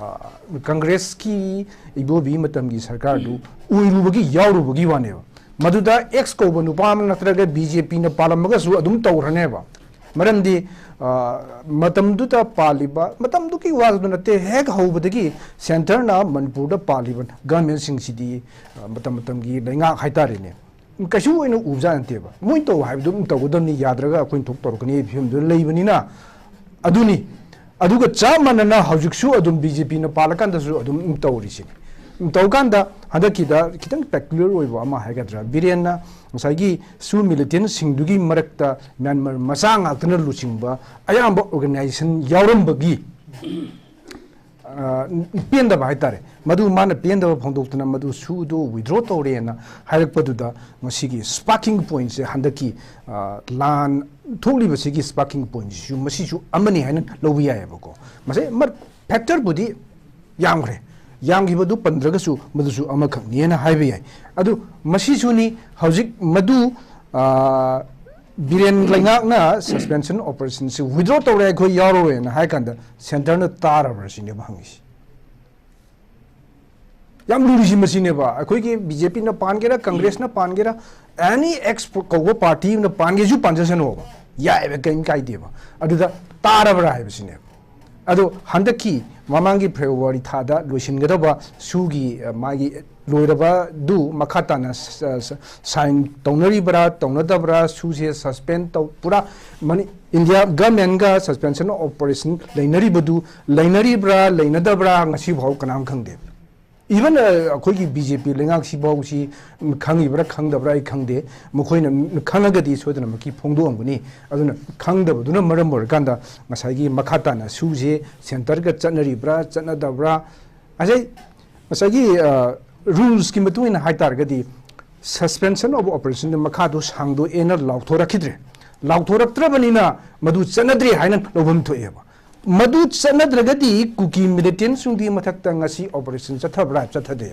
ꯑ, ꯀꯪꯒ꯭ꯔꯦꯁꯀꯤ ꯏꯕꯣꯕꯤ ꯃꯇꯝꯒꯤ ꯁꯔꯀꯥꯔꯗꯨ ꯑꯣꯏꯔꯨꯕꯒꯤ, ꯌꯥꯎꯔꯨꯕꯒꯤ ꯋꯥꯅꯦꯕ꯫ ꯃꯗꯨꯗ ꯑꯦꯛꯁ ꯀꯧꯕ ꯅꯨꯄꯥ ꯑꯃ ꯅꯠꯇ꯭ꯔꯒ ꯕꯤ ꯖꯦ ꯄꯤꯅ ꯄꯥꯜꯂꯝꯃꯒꯁꯨ ꯑꯗꯨꯝ ꯇꯧꯈ꯭ꯔꯅꯦꯕ꯫ ꯃꯔꯝꯗꯤ, ꯑ, ꯃꯇꯝꯗꯨꯗ ꯄꯥꯜꯂꯤꯕ, ꯃꯇꯝꯗꯨꯒꯤ ꯋꯥꯗꯨ ꯅꯠꯇꯦ, ꯍꯦꯛ ꯍꯧꯕꯗꯒꯤ ꯁꯦꯟꯇꯔꯅ ꯃꯅꯤꯄꯨꯔꯗ ꯄꯥꯜꯂꯤꯕ ꯒꯃꯦꯟꯁꯤꯡꯁꯤꯗꯤ, ꯑ, ꯃꯇꯝ ꯃꯇꯝꯒꯤ ꯂꯩꯉꯥꯛ ꯍꯥꯏꯇꯥꯔꯦꯅꯦ, ꯀꯩꯁꯨ ꯑꯣꯏꯅ ꯎꯕꯖꯥꯠ ꯅꯠꯇꯦꯕ꯫ ꯃꯣꯏ ꯇꯧ ꯍꯥꯏꯕꯗꯨ ꯑꯗꯨꯝ ꯇꯧꯒꯗꯕꯅꯤ, ꯌꯥꯗ꯭ꯔꯒ ꯑꯩꯈꯣꯏꯅ ꯊꯣꯛ ꯇꯧꯔꯛꯀꯅꯤ ꯍꯥꯏꯕ ꯐꯤꯕꯝꯗꯨꯗ ꯂꯩꯕꯅꯤꯅ, ꯑꯗꯨꯅꯤ꯫ ꯑꯗꯨꯒ ꯆꯞ ꯃꯥꯟꯅꯅ ꯍꯧꯖꯤꯛꯁꯨ ꯑꯗꯨꯝ ꯕꯤ ꯖꯦ ꯄꯤꯅ ꯄꯥꯜꯂꯀꯥꯟꯗꯁꯨ ꯑꯗꯨꯝ ꯇꯧꯔꯤꯁꯤꯅꯤ꯫ ꯇꯧꯀꯥꯟꯗ ꯍꯟꯗꯛꯀꯤꯗ ꯈꯤꯇꯪ ꯄꯦꯀꯨꯂꯔ ꯑꯣꯏꯕ ꯑꯃ ꯍꯥꯏꯒꯗ꯭ꯔꯥ, ꯕꯤꯔꯦꯟꯅ ꯉꯁꯥꯏꯒꯤ ꯁꯨ ꯃꯤꯂꯤꯇꯦꯟꯁꯤꯡꯗꯨꯒꯤ ꯃꯔꯛꯇ ꯃ꯭ꯌꯥꯟꯃꯥꯔ ꯃꯆꯥ ꯉꯥꯛꯇꯅ ꯂꯨꯆꯤꯡꯕ ꯑꯌꯥꯝꯕ ꯑꯣꯔꯒꯅꯥꯏꯖꯦꯁꯟ ꯌꯥꯎꯔꯝꯕꯒꯤ, ꯑ, ꯄꯦꯟꯗꯕ ꯍꯥꯏꯇꯥꯔꯦ꯫ ꯃꯗꯨ ꯃꯥꯅ ꯄꯦꯟꯗꯕ ꯐꯣꯡꯗꯣꯛꯇꯨꯅ ꯃꯗꯨ ꯁꯨꯗꯣ ꯋꯤꯗ꯭ꯔꯣ ꯇꯧꯔꯦꯅ ꯍꯥꯏꯔꯛꯄꯗꯨꯗ ꯉꯁꯤꯒꯤ ꯁ꯭ꯄꯥꯔꯀꯤꯡ ꯄꯣꯏꯟꯠꯁꯦ, ꯍꯟꯗꯛꯀꯤ, ꯑ, ꯂꯥꯟ ꯊꯣꯛꯂꯤꯕꯁꯤꯒꯤ ꯁ꯭ꯄꯥꯔꯀꯤꯡ ꯄꯣꯏꯟꯠꯁꯤꯁꯨ ꯃꯁꯤꯁꯨ ꯑꯃꯅꯤ ꯍꯥꯏꯅ ꯂꯧꯕ ꯌꯥꯏꯑꯕꯀꯣ꯫ ꯃꯁꯤ ꯃ-, ꯐꯦꯛꯇꯔꯕꯨꯗꯤ ꯌꯥꯝꯈ꯭ꯔꯦ꯫ ꯌꯥꯝꯈꯤꯕꯗꯨ ꯄꯟꯗ꯭ꯔꯒꯁꯨ ꯃꯗꯨꯁꯨ ꯑꯃꯈꯛꯅꯦꯅ ꯍꯥꯏꯕ ꯌꯥꯏ꯫ ꯑꯗꯨ ꯃꯁꯤꯁꯨꯅꯤ ꯍꯧꯖꯤꯛ ꯃꯗꯨ, ꯑꯥ, ꯕꯤꯔꯦꯟ ꯂꯩꯉꯥꯛꯅ suspension operationꯁꯤ withdraw ꯇꯧꯔꯦ, ꯑꯩꯈꯣꯏ ꯌꯥꯎꯔꯔꯣꯏꯅ ꯍꯥꯏ ꯀꯥꯟꯗ centreꯅ ꯇꯥꯔꯕ꯭ꯔꯥ ꯁꯤꯅꯦꯕ ꯍꯪꯉꯤꯁꯤ꯫ ꯌꯥꯝ ꯂꯨꯔꯤꯁꯤ ꯃꯁꯤꯅꯦꯕ꯫ ꯑꯩꯈꯣꯏꯒꯤ BJPꯅ ꯄꯥꯟꯒꯦꯔꯥ, Congressꯅ ꯄꯥꯟꯒꯦꯔꯥ, any X ꯀꯧꯕ party ꯑꯃꯅ ꯄꯥꯟꯒꯦꯁꯨ ꯄꯥꯟꯖꯁꯅꯣꯕ, ꯌꯥꯏꯑꯕ, ꯀꯔꯤꯝ ꯀꯥꯏꯗꯦꯕ꯫ ꯑꯗꯨꯗ ꯇꯥꯔꯕ꯭ꯔꯥ ꯍꯥꯏꯕꯁꯤꯅꯦꯕ꯫ ꯑꯗꯣ ꯍꯟꯗꯛꯀꯤ ꯃꯃꯥꯡꯒꯤ February ꯊꯥꯗ ꯂꯣꯏꯁꯤꯟꯒꯗꯕ ꯁꯨꯒꯤ, ꯑ, ꯃꯥꯒꯤ ꯂꯣꯏꯔꯕꯗꯨ ꯃꯈꯥ ꯇꯥꯅ ꯁ-, ꯁ-, sign ꯇꯧꯅꯔꯤꯕ꯭ꯔꯥ, ꯇꯧꯅꯗꯕ꯭ꯔꯥ, ꯁꯨꯁꯦ suspend ꯇꯧ-, ꯄꯨꯔꯥ ꯃꯅꯤ-, India governmentꯒ suspension operation ꯂꯩꯅꯔꯤꯕꯗꯨ ꯂꯩꯅꯔꯤꯕ꯭ꯔꯥ, ꯂꯩꯅꯗꯕ꯭ꯔꯥ, ꯉꯁꯤ ꯐꯥꯎ ꯀꯅꯥꯝ ꯈꯪꯗꯦ꯫ Even, ꯑ, ꯑꯩꯈꯣꯏꯒꯤ BJP ꯂꯩꯉꯥꯛꯁꯤꯐꯥꯎꯁꯤ ꯈꯪꯉꯤꯕ꯭ꯔꯥ, ꯈꯪꯗꯕ꯭ꯔꯥ, ꯑꯩ ꯈꯪꯗꯦ꯫ ꯃꯈꯣꯏꯅ ꯈꯪꯉꯒꯗꯤ ꯁꯣꯏꯗꯅꯃꯛꯀꯤ ꯐꯣꯡꯗꯣꯛꯑꯝꯒꯅꯤ꯫ ꯑꯗꯨꯅ ꯈꯪꯗꯕꯗꯨꯅ ꯃꯔꯝ ꯑꯣꯏꯔꯀꯥꯟꯗ ꯉꯁꯥꯏꯒꯤ ꯃꯈꯥ ꯇꯥꯅ ꯁꯨꯁꯦ centreꯒ ꯆꯠꯅꯔꯤꯕ꯭ꯔꯥ, ꯆꯠꯅꯗꯕ꯭ꯔꯥ, ꯉꯁꯥꯏ, ꯉꯁꯥꯏꯒꯤ, ꯑ, rulesꯀꯤ ꯃꯇꯨꯡ ꯏꯟꯅ ꯍꯥꯏ ꯇꯥꯔꯒꯗꯤ, suspension of operationꯗ ꯃꯈꯥꯗꯣ ꯁꯥꯡꯗꯣꯛꯑꯦꯅ ꯂꯥꯎꯊꯣꯔꯛꯈꯤꯗ꯭ꯔꯦ꯫ ꯂꯥꯎꯊꯣꯔꯛꯇ꯭ꯔꯕꯅꯤꯅ ꯃꯗꯨ ꯆꯠꯅꯗ꯭ꯔꯦ ꯍꯥꯏꯅ ꯂꯧꯐꯝ ꯊꯣꯛꯑꯦꯕ꯫ ꯃꯗꯨ ꯆꯠꯅꯗ꯭ꯔꯒꯗꯤ ꯀꯨꯀꯤ militantꯁꯤꯡꯗꯨꯒꯤ ꯃꯊꯛꯇ ꯉꯁꯤ operation ꯆꯠꯊꯕ꯭ꯔꯥ, ꯆꯠꯊꯗꯦ?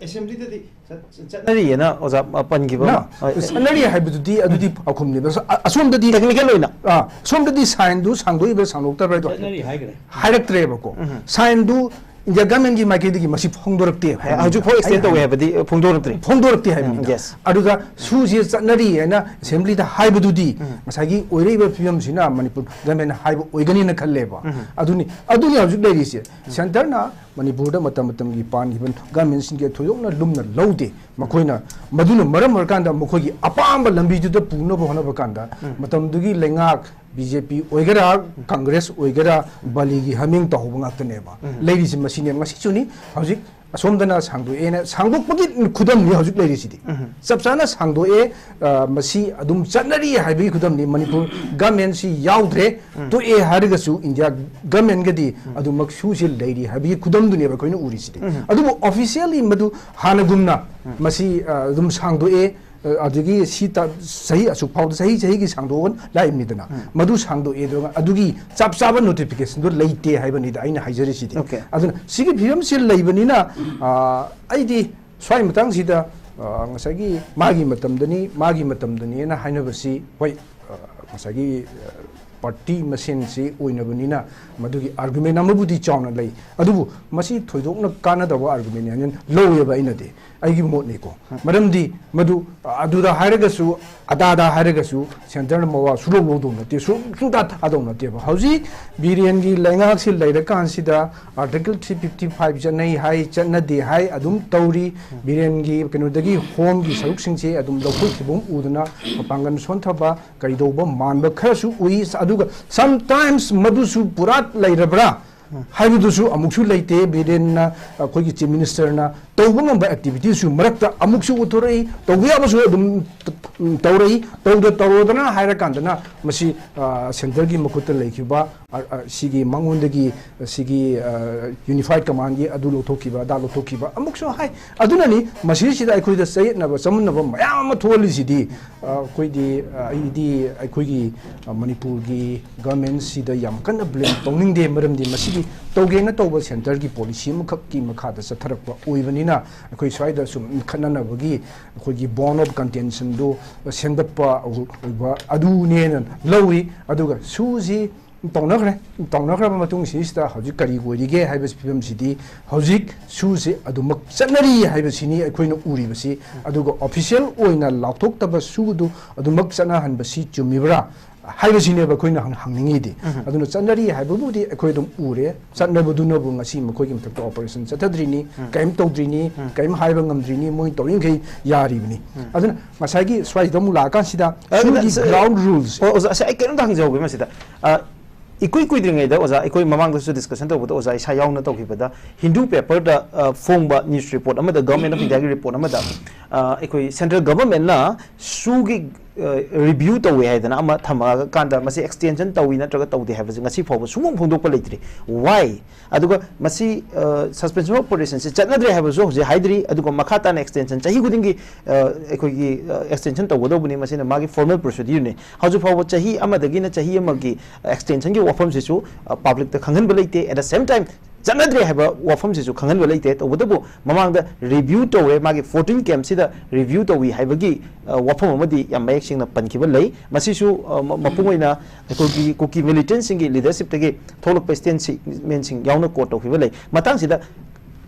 Assemblyꯗꯗꯤ ꯆꯠ-, ꯆꯠꯅꯔꯤꯑꯅ ꯑꯣꯖꯥ ꯄꯟꯈꯤꯕ ꯅ, ꯑꯃ꯫ ꯑ, ꯆꯠꯅꯔꯤ ꯍꯥꯏꯕꯗꯨꯗꯤ ꯑꯗꯨꯗꯤ ꯑꯈꯨꯝꯅꯦꯕ꯫ ꯑ-, ꯑꯁꯣꯝꯗꯗꯤ, Technical ꯑꯣꯏꯅ꯫ ꯑ, ꯁꯣꯝꯗꯗꯤ signꯗꯨ ꯁꯥꯡꯗꯣꯛꯏꯕ꯭ꯔꯥ, ꯁꯥꯡꯗꯣꯛꯇꯕ꯭ꯔꯥ ꯍꯥꯏꯗꯣ ꯆꯠꯅꯔꯤ ꯍꯥꯏꯈ꯭ꯔꯦ꯫ ꯍꯥꯏꯔꯛꯇ꯭ꯔꯦꯕꯀꯣ꯫ ꯎꯝ꯫ Signꯗꯨ India governmentꯀꯤ ꯃꯥꯏꯀꯩꯗꯒꯤ ꯃꯁꯤ ꯐꯣꯡꯗꯣꯔꯛꯇꯦ ꯍꯥꯏꯕꯅꯤꯗ꯫ ꯍꯧꯖꯤꯛ ꯐꯥꯎ extend ꯑꯩꯅ ꯇꯧꯋꯦ ꯍꯥꯏꯕꯗꯤ ꯐꯣꯡꯗꯣꯔꯛꯇ꯭ꯔꯤ꯫ ꯐꯣꯡꯗꯣꯔꯛꯇꯦ ꯍꯥꯏꯕꯅꯤꯗ꯫ ꯎꯝ, yes. ꯑꯗꯨꯗ ꯁꯨꯁꯦ ꯆꯠꯅꯔꯤ ꯍꯥꯏꯅ Assemblyꯗ ꯍꯥꯏꯕꯗꯨꯗꯤ ꯎꯝ꯫ ꯉꯁꯥꯏꯒꯤ ꯑꯣꯏꯔꯛꯏꯕ ꯐꯤꯕꯝꯁꯤꯅ ꯃꯅꯤꯄꯨꯔ governmentꯅ ꯍꯥꯏꯕ ꯑꯣꯏꯒꯅꯤꯅ ꯈꯜꯂꯦꯕ꯫ ꯎꯝ꯫ ꯑꯗꯨꯅꯤ, ꯑꯗꯨꯅꯤ ꯍꯧꯖꯤꯛ ꯂꯩꯔꯤꯁꯦ꯫ Centreꯅ ꯃꯅꯤꯄꯨꯔꯗ ꯃꯇꯝ ꯃꯇꯝꯒꯤ ꯄꯥꯟꯈꯤꯕ governmentꯁꯤꯡꯒꯤ ꯊꯣꯏꯗꯣꯛꯅ ꯂꯨꯝꯅ ꯂꯧꯗꯦ꯫ ꯃꯈꯣꯏꯅ ꯃꯗꯨꯅ ꯃꯔꯝ ꯑꯣꯏꯔꯀꯥꯟꯗ ꯃꯈꯣꯏꯒꯤ ꯑꯄꯥꯝꯕ ꯂꯝꯕꯤꯗꯨꯗ ꯄꯨꯅꯕ ꯍꯣꯠꯅꯕ ꯀꯥꯟꯗ ꯎꯝ꯫ ꯃꯇꯝꯗꯨꯒꯤ ꯂꯩꯉꯥꯛ BJP ꯑꯣꯏꯒꯦꯔꯥ, Congress ꯑꯣꯏꯒꯦꯔꯥ, ꯕꯥꯂꯤꯒꯤ ꯍꯥꯃꯦꯡ ꯇꯧꯍꯧꯕ ꯉꯥꯛꯇꯅꯦꯕ꯫ ꯎꯝ꯫ ꯂꯩꯔꯤꯁꯤ ꯃꯁꯤꯅꯦ꯫ ꯉꯁꯤꯁꯨꯅꯤ ꯍꯧꯖꯤꯛ ꯑꯁꯣꯝꯗꯅ ꯁꯥꯡꯗꯣꯛꯑꯦꯅ, ꯁꯥꯡꯗꯣꯛꯄꯒꯤ ꯈꯨꯗꯝꯅꯤ ꯍꯧꯖꯤꯛ ꯂꯩꯔꯤꯁꯤꯗꯤ꯫ ꯎꯝ꯫ ꯆꯞ ꯆꯥꯅ ꯁꯥꯡꯗꯣꯛꯑꯦ, ꯑ, ꯃꯁꯤ ꯑꯗꯨꯝ ꯆꯠꯅꯔꯤ ꯍꯥꯏꯕꯒꯤ ꯈꯨꯗꯝꯅꯤ꯫ ꯃꯅꯤꯄꯨꯔ governmentꯁꯤ ꯌꯥꯎꯗ꯭ꯔꯦ, ꯎꯝ꯫ ꯇꯣꯛꯑꯦ ꯍꯥꯏꯔꯒꯁꯨ India governmentꯒꯗꯤ ꯑꯗꯨꯃꯛ ꯁꯨꯁꯦ ꯂꯩꯔꯤ ꯍꯥꯏꯕꯒꯤ ꯈꯨꯗꯝꯗꯨꯅꯦꯕ ꯑꯩꯈꯣꯏꯅ ꯎꯔꯤꯁꯤꯗꯤ꯫ ꯎꯝ꯫ ꯑꯗꯨꯕꯨ officially ꯃꯗꯨ ꯍꯥꯟꯅꯒꯨꯝꯅ ꯃꯁꯤ, ꯑ, ꯑꯗꯨꯝ ꯁꯥꯡꯗꯣꯛꯑꯦ, ꯑ, ꯑꯗꯒꯤ ꯁꯤ ꯇ-, ꯆꯍꯤ ꯑꯁꯨꯛ ꯐꯥꯎꯗ ꯆꯍꯤ ꯆꯍꯤꯒꯤ ꯁꯥꯡꯗꯣꯛꯑꯒ ꯂꯥꯛꯏꯕꯅꯤꯗꯅ, ꯎꯝ꯫ ꯃꯗꯨ ꯁꯥꯡꯗꯣꯛꯑꯦ, ꯑꯗꯨꯒ ꯑꯗꯨꯒꯤ ꯆꯞ ꯆꯥꯕ notificationꯗꯨ ꯂꯩꯇꯦ ꯍꯥꯏꯕꯅꯤꯗ ꯑꯩꯅ ꯍꯥꯏꯖꯔꯤꯁꯤꯗꯤ꯫ Okay. ꯑꯗꯨꯅ ꯁꯤꯒꯤ ꯐꯤꯕꯝꯁꯤ ꯂꯩꯕꯅꯤꯅ, ꯑ, ꯑꯩꯗꯤ ꯁ꯭ꯋꯥꯏ ꯃꯇꯥꯡꯁꯤꯗ ꯑ, ꯉꯁꯥꯏꯒꯤ ꯃꯥꯒꯤ ꯃꯇꯝꯗꯅꯤ, ꯃꯥꯒꯤ ꯃꯇꯝꯗꯅꯤꯅ ꯍꯥꯏꯅꯕꯁꯤ, ꯍꯣꯏ, ꯑ, ꯉꯁꯥꯏꯒꯤ, ꯑ, ꯄꯥꯔꯇꯤ ꯃꯁꯦꯟꯁꯤ ꯑꯣꯏꯅꯕꯅꯤꯅ ꯃꯗꯨꯒꯤ ꯑꯥꯔꯒꯨꯃꯦꯟ ꯑꯃꯕꯨꯗꯤ ꯆꯥꯎꯅ ꯂꯩ, ꯑꯗꯨꯕꯨ ꯃꯁꯤ ꯊꯣꯏꯗꯣꯛꯅ ꯀꯥꯟꯅꯗꯕ ꯑꯥꯔꯒꯨꯃꯦꯟꯅꯤ ꯍꯥꯏꯅ ꯂꯧꯋꯦꯕ ꯑꯩꯅꯗꯤ, ꯑꯩꯒꯤ ꯃꯣꯠꯅꯤꯀꯣ꯫ ꯃꯔꯝꯗꯤ ꯃꯗꯨ, ꯑ, ꯑꯗꯨꯗ ꯍꯥꯏꯔꯒꯁꯨ, ꯑꯗꯥꯗ ꯍꯥꯏꯔꯒꯁꯨ ꯁꯦꯟꯇꯔꯅ ꯃꯋꯥ ꯁꯨꯂꯧ ꯂꯧꯗꯧ ꯅꯠꯇꯦ, ꯁꯨ-, ꯁꯨꯡꯇꯥ ꯊꯥꯗꯧ ꯅꯠꯇꯦꯕ꯫ ꯍꯧꯖꯤꯛ ꯕꯤꯔꯦꯟꯒꯤ ꯂꯩꯉꯥꯛꯁꯤ ꯂꯩꯔꯀꯥꯟꯁꯤꯗ Article three fifty five ꯆꯠꯅꯩ ꯍꯥꯏ, ꯆꯠꯅꯗꯦ ꯍꯥꯏ, ꯑꯗꯨꯝ ꯇꯧꯔꯤ꯫ ꯕꯤꯔꯦꯟꯒꯤ ꯀꯩꯅꯣꯗꯒꯤ ꯍꯣꯝꯒꯤ ꯁꯔꯨꯛꯁꯤꯡꯁꯦ ꯑꯗꯨꯝ ꯂꯧꯊꯣꯛꯈꯤꯕ ꯑꯃ ꯎꯗꯅ ꯃꯄꯥꯡꯒꯜ ꯁꯣꯟꯊꯕ, ꯀꯩꯗꯧꯕ ꯃꯥꯟꯕ ꯈꯔꯁꯨ ꯎꯏ꯫ ꯑꯗꯨꯒ sometimes ꯃꯗꯨꯁꯨ ꯄꯨꯔꯥ ꯂꯩꯔꯕ꯭ꯔꯥ ꯍꯥꯏꯕꯗꯨꯁꯨ ꯑꯃꯨꯛꯁꯨ ꯂꯩꯇꯦ꯫ ꯕꯤꯔꯦꯟꯅ, ꯑꯩꯈꯣꯏꯒꯤ Chief Ministerꯅ ꯇꯧꯕ ꯉꯝꯕ activityꯁꯨ ꯃꯔꯛꯇ ꯑꯃꯨꯛꯁꯨ ꯎꯠꯊꯣꯔꯛꯏ, ꯇꯧꯕ ꯌꯥꯕꯁꯨ ꯑꯗꯨꯝ ꯇꯧꯔꯛꯏ꯫ ꯇꯧꯗ ꯇꯧꯔꯣꯗꯅ ꯍꯥꯏꯔꯀꯥꯟꯗꯅ ꯃꯁꯤ, ꯑ, ꯁꯦꯟꯇꯔꯒꯤ ꯃꯈꯨꯠꯇ ꯂꯩꯈꯤꯕ, ꯑ, ꯑ, ꯁꯤꯒꯤ ꯃꯉꯣꯟꯗꯒꯤ, ꯁꯤꯒꯤ, ꯑ, Unified Commandꯒꯤ ꯑꯗꯨ ꯂꯧꯊꯣꯛꯈꯤꯕ, ꯑꯗꯥ ꯂꯧꯊꯣꯛꯈꯤꯕ ꯑꯃꯨꯛꯁꯨ ꯍꯥꯏ꯫ ꯑꯗꯨꯅꯅꯤ ꯃꯁꯤꯁꯤꯗ ꯑꯩꯈꯣꯏꯗ ꯆꯌꯦꯠꯅꯕ ꯆꯃꯝꯅꯕ ꯃꯌꯥꯝ ꯑꯃ ꯊꯣꯛꯍꯜꯂꯤꯁꯤꯗꯤ꯫ ꯑ, ꯑꯩꯈꯣꯏꯗꯤ, ꯑ, ꯑꯩꯗꯤ ꯑꯩꯈꯣꯏꯒꯤ, ꯑ, ꯃꯅꯤꯄꯨꯔꯒꯤ governmentꯁꯤꯗ ꯌꯥꯝ ꯀꯟꯅ blame ꯇꯧꯅꯤꯡꯗꯦ, ꯃꯔꯝꯗꯤ ꯃꯁꯤꯒꯤ ꯇꯧꯒꯦꯅ ꯇꯧꯕ ꯁꯦꯟꯇꯔꯒꯤ policy ꯑꯃꯈꯛꯀꯤ ꯃꯈꯥꯗ ꯆꯠꯊꯔꯛꯄ ꯑꯣꯏꯕꯅꯤꯅ ꯑꯩꯈꯣꯏ ꯁ꯭ꯋꯥꯏꯗ ꯁꯨꯝ ꯈꯠꯅꯅꯕꯒꯤ ꯑꯩꯈꯣꯏꯒꯤ bone of contentionꯗꯨ ꯁꯦꯝꯒꯠꯄ ꯑꯣꯏꯕ ꯑꯗꯨꯅꯦꯅ ꯂꯧꯏ꯫ ꯑꯗꯨꯒ ꯁꯨꯁꯤ ꯇꯧꯅꯈ꯭ꯔꯦ, ꯇꯧꯅꯈ꯭ꯔꯕ ꯃꯇꯨꯡꯁꯤꯗ ꯍꯧꯖꯤꯛ ꯀꯔꯤ ꯑꯣꯏꯔꯤꯒꯦ ꯍꯥꯏꯕ ꯐꯤꯕꯝꯁꯤꯗꯤ ꯍꯧꯖꯤꯛ ꯁꯨꯁꯤ ꯑꯗꯨꯃꯛ ꯆꯠꯅꯔꯤ ꯍꯥꯏꯕꯁꯤꯅꯤ ꯑꯩꯈꯣꯏꯅ ꯎꯔꯤꯕꯁꯤ꯫ ꯑꯗꯨꯒ official ꯑꯣꯏꯅ ꯂꯥꯎꯊꯣꯛꯇꯕ ꯁꯨꯗꯨ ꯑꯗꯨꯃꯛ ꯆꯠꯅꯍꯟꯕꯁꯤ ꯆꯨꯝꯃꯤꯕ꯭ꯔꯥ ꯍꯥꯏꯕꯁꯤꯅꯦꯕ ꯑꯩꯈꯣꯏꯅ ꯍꯪ-, ꯍꯪꯅꯤꯡꯉꯤꯗꯤ꯫ ꯑꯗꯨꯅ ꯆꯠꯅꯔꯤ ꯍꯥꯏꯕꯕꯨꯗꯤ ꯑꯩꯈꯣꯏ ꯑꯗꯨꯝ ꯎꯔꯦ, ꯆꯠꯅꯕꯗꯨꯅꯕꯨ ꯉꯁꯤ ꯃꯈꯣꯏꯒꯤ ꯃꯊꯛꯇ operation ꯆꯠꯊꯗ꯭ꯔꯤꯅꯤ, ꯀꯔꯤꯝ ꯇꯧꯗ꯭ꯔꯤꯅꯤ, ꯀꯔꯤꯝ ꯍꯥꯏꯕ ꯉꯝꯗ꯭ꯔꯤꯅꯤ, ꯃꯣꯏ ꯇꯧꯔꯤꯈꯩ ꯌꯥꯔꯤꯕꯅꯤ꯫ ꯑꯗꯨꯅ ꯉꯁꯥꯏꯒꯤ ꯁ꯭ꯋꯥꯏꯁꯤꯗ ꯑꯃꯨꯛ ꯂꯥꯛꯑꯀꯥꯟꯁꯤꯗ ꯑ, ꯁꯨꯒꯤ ꯁ-, ground rules꯫ ꯑꯣ, ꯑꯣꯖꯥ, ꯑꯁ, ꯑꯩ ꯀꯩꯅꯣꯝꯇ ꯍꯪꯖꯍꯧꯒꯦ ꯃꯁꯤꯗ꯫ ꯑ, ꯏꯀꯨꯏ ꯀꯨꯏꯗ꯭ꯔꯤꯉꯩꯗ, ꯑꯣꯖꯥ, ꯑꯩꯈꯣꯏ ꯃꯃꯥꯡꯗꯁꯨ discussion ꯇꯧꯕꯗ ꯑꯣꯖꯥ ꯏꯁꯥ ꯌꯥꯎꯅ ꯇꯧꯈꯤꯕꯗ, ꯍꯤꯟꯗꯨ paperꯗ, ꯑ, ꯐꯣꯡꯕ news report ꯑꯃꯗ, Government of Indiaꯒꯤ report ꯑꯃꯗ, ꯑ, ꯑꯩꯈꯣꯏ central governmentꯅ ꯁꯨꯒꯤ, ꯑ, review ꯇꯧꯋꯦ ꯍꯥꯏꯗꯅ ꯑꯃ ꯊꯝꯃꯀꯥꯟꯗ ꯃꯁꯤ extension ꯇꯧꯋꯤ ꯅꯠꯇ꯭ꯔꯒ ꯇꯧꯗꯦ ꯍꯥꯏꯕꯁꯦ ꯉꯁꯤ ꯐꯥꯎꯕ ꯁꯨꯡꯐꯣꯡ ꯐꯣꯡꯗꯣꯛꯄ ꯂꯩꯇ꯭ꯔꯤ꯫ Why? ꯑꯗꯨꯒ ꯃꯁꯤ, ꯑ, suspension of operationꯁꯦ ꯆꯠꯅꯗ꯭ꯔꯦ ꯍꯥꯏꯕꯁꯨ ꯍꯧꯖꯤꯛ ꯍꯥꯏꯗ꯭ꯔꯤ꯫ ꯑꯗꯨꯒ ꯃꯈꯥ ꯇꯥꯅ extension ꯆꯍꯤ ꯈꯨꯗꯤꯡꯒꯤ, ꯑ, ꯑꯩꯈꯣꯏꯒꯤ, ꯑ, extension ꯇꯧꯒꯗꯧꯕꯅꯤ, ꯃꯁꯤꯅ ꯃꯥꯒꯤ formal procedureꯅꯤ꯫ ꯍꯧꯖꯤꯛ ꯐꯥꯎꯕ ꯆꯍꯤ ꯑꯃꯗꯒꯤꯅ ꯆꯍꯤ ꯑꯃꯒꯤ extensionꯒꯤ ꯋꯥꯐꯝꯁꯤꯁꯨ, ꯑ, publicꯇ ꯈꯪꯍꯟꯕ ꯂꯩꯇꯦ꯫ At the same time, ꯆꯠꯅꯗ꯭ꯔꯦ ꯍꯥꯏꯕ ꯋꯥꯐꯝꯁꯤꯁꯨ ꯈꯪꯍꯟꯕ ꯂꯩꯇꯦ꯫ ꯇꯧꯕꯇꯕꯨ ꯃꯃꯥꯡꯗ ꯔꯤꯚ꯭ꯌꯨ ꯇꯧꯔꯦ, ꯃꯥꯒꯤ ꯐꯣꯔꯇꯤꯟ ꯀꯦꯝꯞꯁꯤꯗ ꯔꯤꯚ꯭ꯌꯨ ꯇꯧꯏ ꯍꯥꯏꯕꯒꯤ, ꯑ, ꯋꯥꯐꯝ ꯑꯃꯗꯤ ꯌꯥꯝ ꯃꯌꯦꯛ ꯁꯦꯡꯅ ꯄꯟꯈꯤꯕ ꯂꯩ꯫ ꯃꯁꯤꯁꯨ, ꯑ, ꯃ-, ꯃꯄꯨꯡ ꯑꯣꯏꯅ ꯑꯩꯈꯣꯏꯒꯤ ꯀꯨꯀꯤ ꯃꯤꯂꯤꯇꯦꯟꯁꯤꯡꯒꯤ ꯂꯤꯗꯔꯁꯤꯞꯇꯒꯤ ꯊꯣꯛꯂꯛꯄ ꯁ꯭ꯇꯦꯠꯃꯦꯟꯁꯤꯡ ꯌꯥꯎꯅ ꯀꯣꯠ ꯇꯧꯈꯤꯕ ꯂꯩ꯫ ꯃꯇꯥꯡꯁꯤꯗ